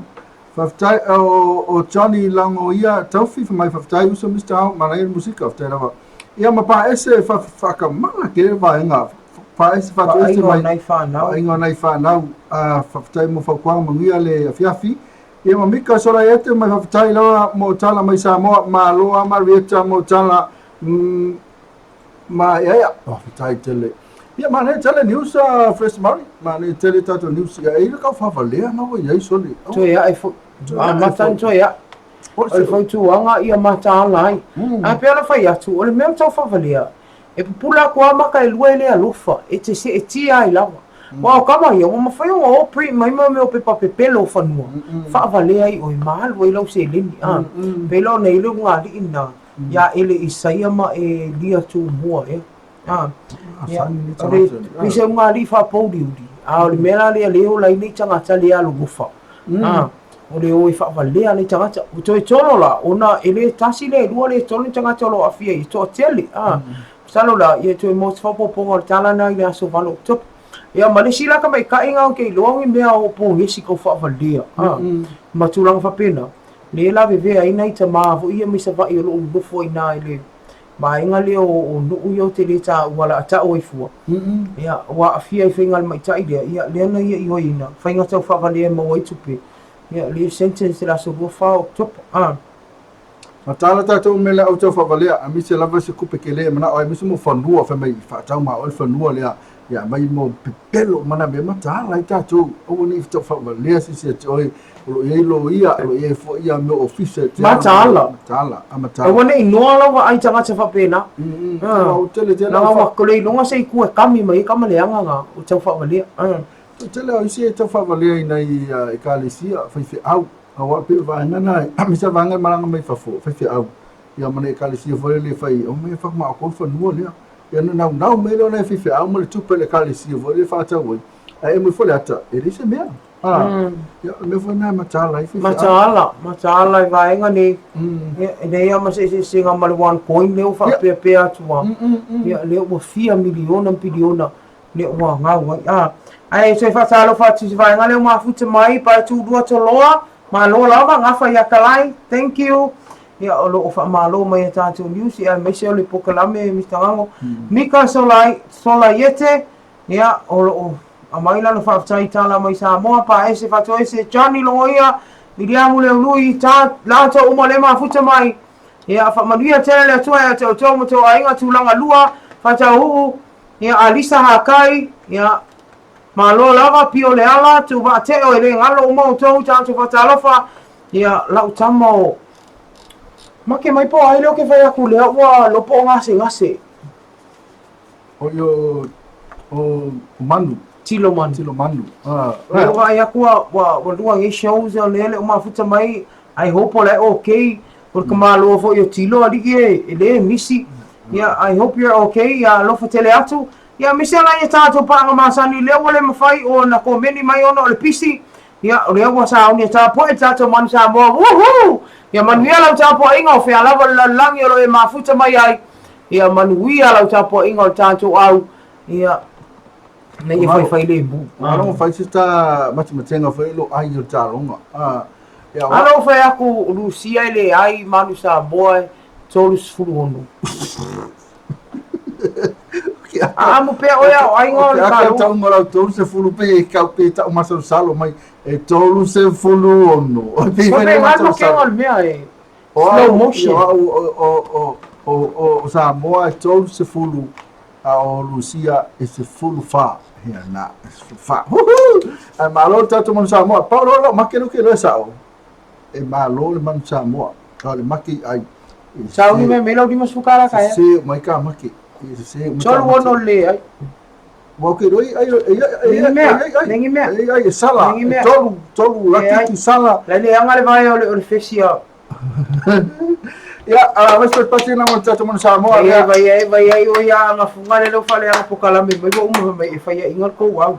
Faafetai o, o Johnny Lango ia Taufi fa mai faafetai uso Mr. Ao manaia le musika faafetai lava. Ia ma pa ese fa whakamala ke vaenga pa ese fa ese
mai nai whanau.
Whainga nai whanau a faafetai mo fautuaga manuia le afiafi. Ia ma Mika Solaiete mai faafetai lava mo tala mai Samoa malo a Marieta mo tala ma ia ia faafetai tele. Ia manaia tele news a Fresh Maori manaia tele tatou news ia e le kau whawalea na wa iai sole.
Toe ae foi. Amata ni toe ae. O le fautuaga ia mataala ai. Ae pei ona fai atu, o le mea o le taufaavalea, e pupula atu lava maka e lua e le alofa, e te seetia ai lava. Aua o tama ia, ua mafai ona o print mai mea o pepa pepelo o fanua, faavalea ai oe ma alu ai lau seleni. A, pei la ona i ai le ulugalii lena, ia Ele Isaia ma Elia Tumua ea. A, ia, o le, pei se ulugalii faapouliuli, a o le mea la lea lea e ola ai nei tagata le alolofa. A, o le o e faavalea nei tagata. Ua toe tolo la, ona e le tasi le lua le tolu ni tagata o lo o aafia i e toatele. A, masalo la, ia toe maua se faaopoopoga o le tala lena i le aso 8 Oketopa. Ia, ma le isi la tamaitaiga ou te iloa ni mea o pogesi tau faavalea, a, ma tulaga faapena, lea e lavevea ai nai tama foi ia mai Savaii o lo o nonofo ai i ina i le vaega lea o nuu ia ou te le taua o le a tau ai fua, ia, ua aafia i faiga a le maitai lea, ia, lea na ia ioeina, faiga tau faavalea e maua ai tupe, ia, lea e sentence i le aso 24 o Oketopa. A.
Mataala tatou mea le au tau faavalea, aemaise lava se kupe tele e manao ai, aemaise mo fanua, fai mai faatau ma oe le fanua lea, ia aumai mo pepelo ma nai mea mataala ai tatou, aua ne i tau faavalea se isi ia te oe, o lo o i ai loia, o lo o i ai foi ia mea ofisa e te
Mataala.
Mataala, a mataala.
Aua ne i noa lau vaai tagata faapena.
Ua tele tele.
Leaga ua le iloga se itu e kami mai ai ka maleaga na o tau faavalea.
Ua tele o isi e tau faavalea i nai ekalesia, faifeau. Aua e pei o vaega na, aemaise lava vaega e malaga mai fafo, faifeau, ia ma le ekalesia foi lele e fai, omai e faamamaotou le fanua lea. Ia ona naunau mai lea o nai faifeau ma le tupe a le ekalesia foi lele e faatau ai, ae emo ifo le ata, e leai se mea. Ia, o le mea foi lena e mataala ai faifeau.
Mataala, mataala i vaega nei. Ia, e leai lava ma se eseesega ma le one coin lea ua faapeapea atu lava. Ia, lea ua fia miliona ma piliona lea ua gau ai. A, ae toe faatalofa atu i se vaega lea ua mafuta mai, Paetu Lua Toloa, malo lava, gafa ia Kalai, thank you. Ia, o lo o faamalo mai a tatou news, ia, aemaise o le pokalame Mister Gago. Mika Solai, Solaiete, ia, o lo o aumai lana faafetai tala mai Samoa, Paese Fatoese, Johnny Logoia, Miriamu Leului, ta, latou uma lea mafuta mai. Ia, faamanuia tele le Atua ia te outou ma tou aiga, tulaga lua, Fatauuu, Ia Alisa Hakai, ia malo lava, Pio Leala, Tuuvaa Teo, e le galo uma outou, tatou faatalofa, ia lau tama o make mai po o ai lea ou te fai atu lea ua lopo o gasegase.
O ia o Manu.
Tilo Manu.
Tilo Manu.
Ah. Lea ua vaai atu ua, ua, ua lua nei shows o lea e le o mafuta mai. I hope o la e okay. O le tamaloa foi o Tilo alii e, e le misi. Ia, I hope you're okay. Ia, alofa tele atu. Ia, misi ala ia tatou paaga masani lea ua le mafai ona komeni mai ona o le pisi. Ia, o lea ua sauni e tapuai le tatou Manu Samoa. Woohoo! Ia manuia lau tapuaiga o fea lava le lalolagi o lo o e mafuta mai ai. Ia manuia lau tapuaiga o le tatou au. Ia, Nei e faifai lemu.
Alo fai se ta matematega foi lo ai o le taloga. Ah,
ia Alo fai aku Lucia e leai Manu Samoa e 36. Aamu pea oe a o aiga o le
taloga. Tau ma lau 30 pe e kau pe tau masalosalo mai e 36.
Pe fai masalosalo. O le mea e slow motion.
O o o o Samoa e 30 A o Lusia e 14. Ia na, e 14. Huhu! Ae malo le tatou manu Samoa. Pau loa lau make lea ou te iloa e sao. E malo le manu Samoa. A o le make i ai.
E Sauni mai mai lau 50 tala
ka ea. Sese mai ka make. E sese
mai ka make. Tolu ono le ai.
Ua ou te iloa i ai e ai
e ai ai ai. Nengi mea.
E ai e sala. E tolu tolu latiti sala.
Lai leaga le vae o le o le fesi a
Ia, vai se pasi na mo tatou manu Samoa.
Vai vai ai vai ai o ia anga funga le lo fale anga pokalame mai ua uma mai e fai inga kou au.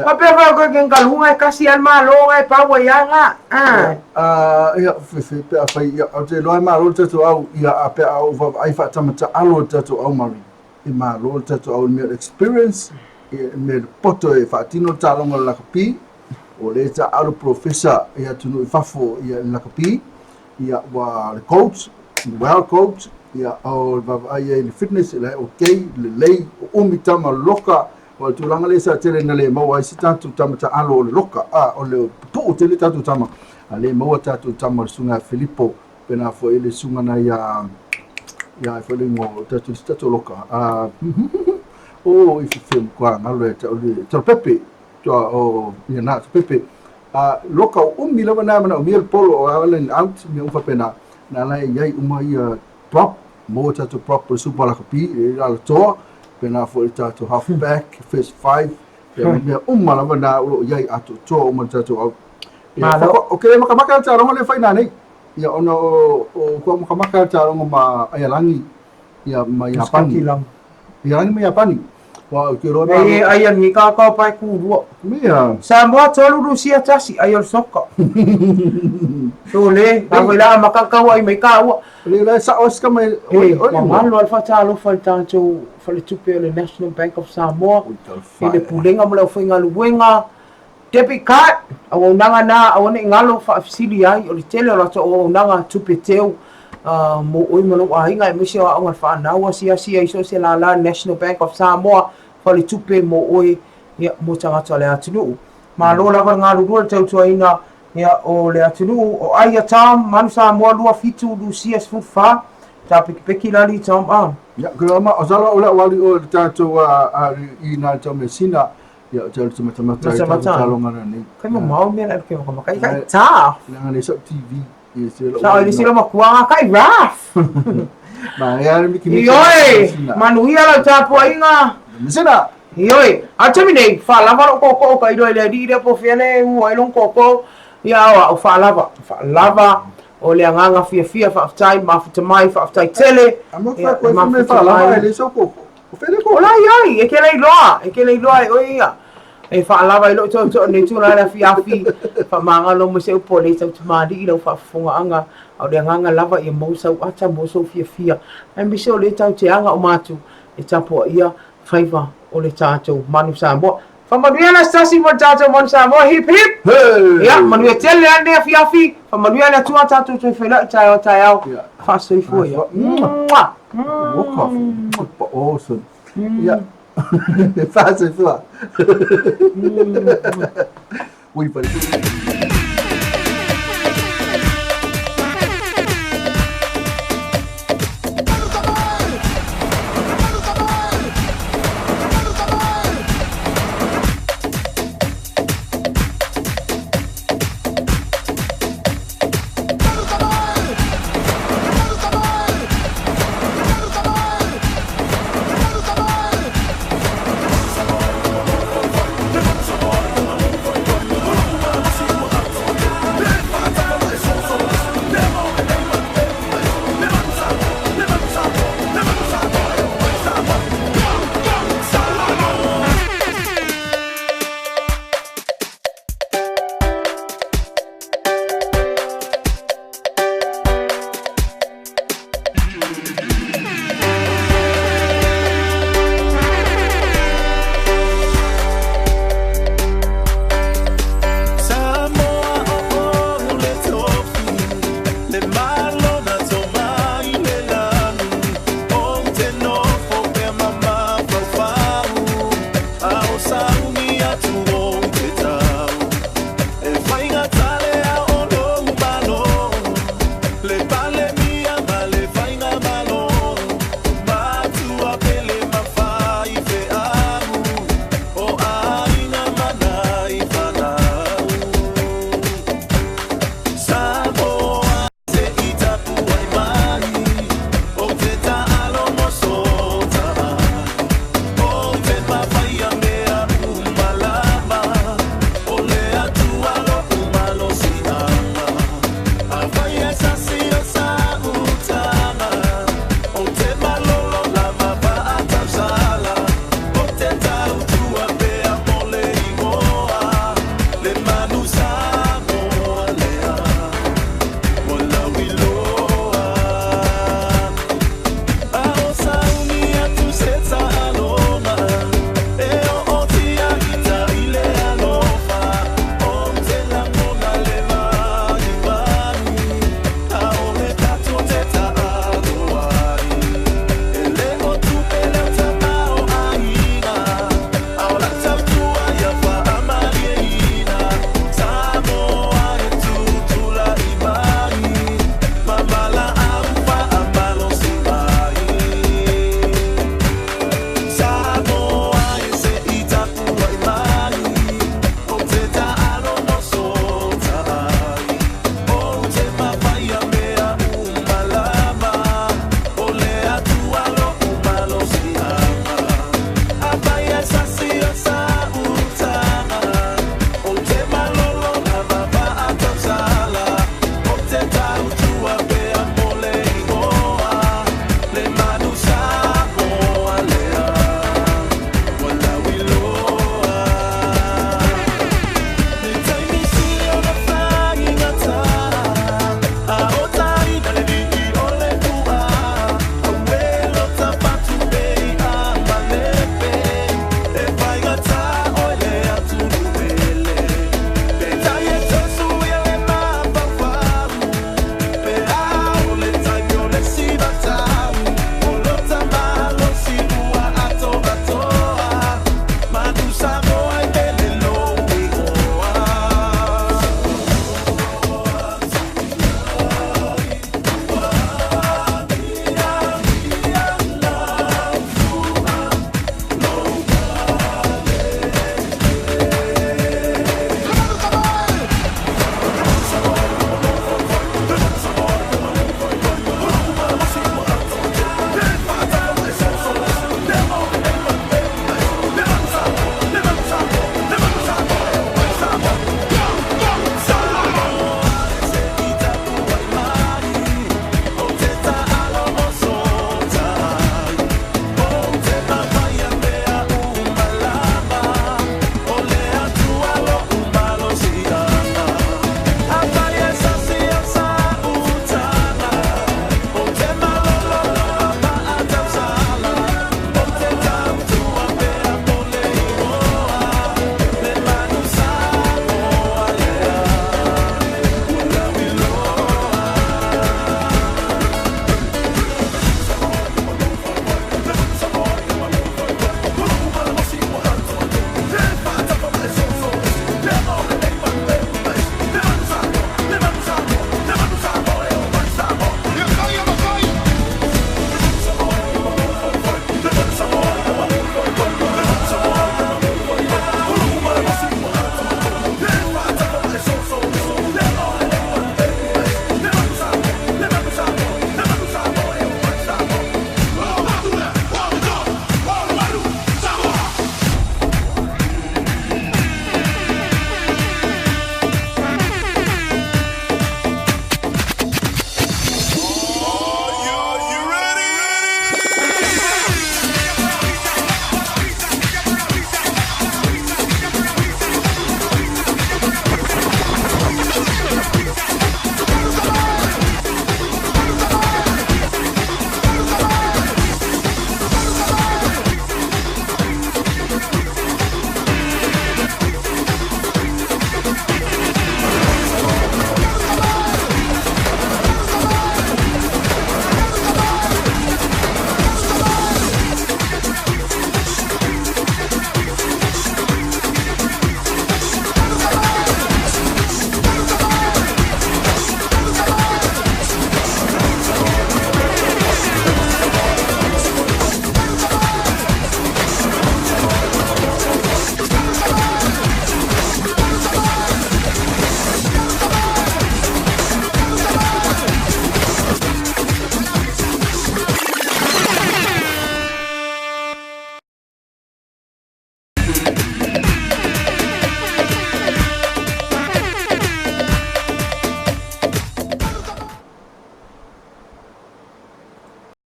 Papea fa ko ken kalunga e kasi al malo e paua ia nga.
Ah. Ah, ia fe pe a fai ia o te loa malo tatou au ia a pe a o vaai faatamata alo tatou au mari. E malo le tatou au mea experience e mea poto e faatino le taaloga o le lakapi. O lea taaalo professor i atunuu i fafo ia i lakapi, ia ua le coach, well coach, ia o le vaavaai ai i le fitness, la e okay, lelei, o umi tama loka, o le tulaga lea sa tele na le maua ai se tatou tama taaalo o le loka, a o le pupuu tele tatou tama, a le maua tatou tama o le susuga ia Filipo, pena foi le susuga na ia ia foi le igoa o tatou isi tatou loka, a o i fefe matua galo e tau le Pepe, Tua o ia na te pepe. A loka o umi lava na manaomia le polo o a line out mea uma faapena, na la e i ai uma ia prop, maua tatou prop o le Super Lakapi i le alatoa, faapena foi le tatou half back, first five, ia ma mea uma lava na o lo o i ai atoatoa uma le tatou au. Ia,
Malo.
Ou te le makamaka le taaloga lea e fai nanei. Ia ona o o kua makamaka le taaloga ma Aialagi ia ma Iapani. Ialagi ma Iapani. Ua ou te iloa
Nei e ai angi ka ka pae kulua.
Mea.
Samoa tolu Rusia tasi ai o le soka. Sole, a foi la makakau ai mai ka ua.
Le la sa oska mai
oi oi. Ua malo al fatalofa i le tatou faletupe o le National Bank of Samoa i le pulega ma le aufaigaluega. Debit card, auaunaga na aua ne i galo faafesili ai, o le tele o latou auaunaga tupe teu mo oe ma lou aiga aemaise o aoga fanau, asiasi ai so o se lala National Bank of Samoa, faletupe mo oe ia mo tagata o le atunuu. Malo lava le galulue le tautuaina ia o le atunuu. O Aia Tom, Manu Samoa 27, Lusia 14, Tapekipeki lali Tom a.
Ia, ke ma o sala o le wali o le tatou a i na tau mesina Ia, ou te alu matamata i tatou taaloga
nei. Kai mamao mea la ke makamaka i kai ta.
Leaga nei sau TV. Ia se
lo. Sa ile sila makuanga kai raf.
Ma ia le miki
miki. Ioe, manuia lau tapuaiga.
Mesina.
Ioe, a taimi nei, faalava lou tootoo ka iloa i le alii lea po o fea lea e ua ai lona tootoo. Ia, o au faalava, faalava, o le agaga fiafia, faafetai, mafuta mai, faafetai tele.
A mo fa koe me faalava e le sau tootoo.
O la iai, e te le iloa, e te le iloa e oe ia. E faalava i lou tootoo nei tulaga i le afiafi, faamagalo mai se upu a le tau tamalii i lau faafofogaaga, a o le agaga lava ia maua sau ata, maua sou fiafia, aemaise o lea tatou te aga uma atu e tapuaia faiva o le tatou Manu Samoa. Faamanuia le aso tasi mo le tatou Manu Samoa, hip hip! Ia, manuia tele lava lenei afiafi, faamanuia le Atua tatou toe feiloai taeao taeao, faasoifua ia. Mua!
Awesome. Ia. Faasoifua. Ui,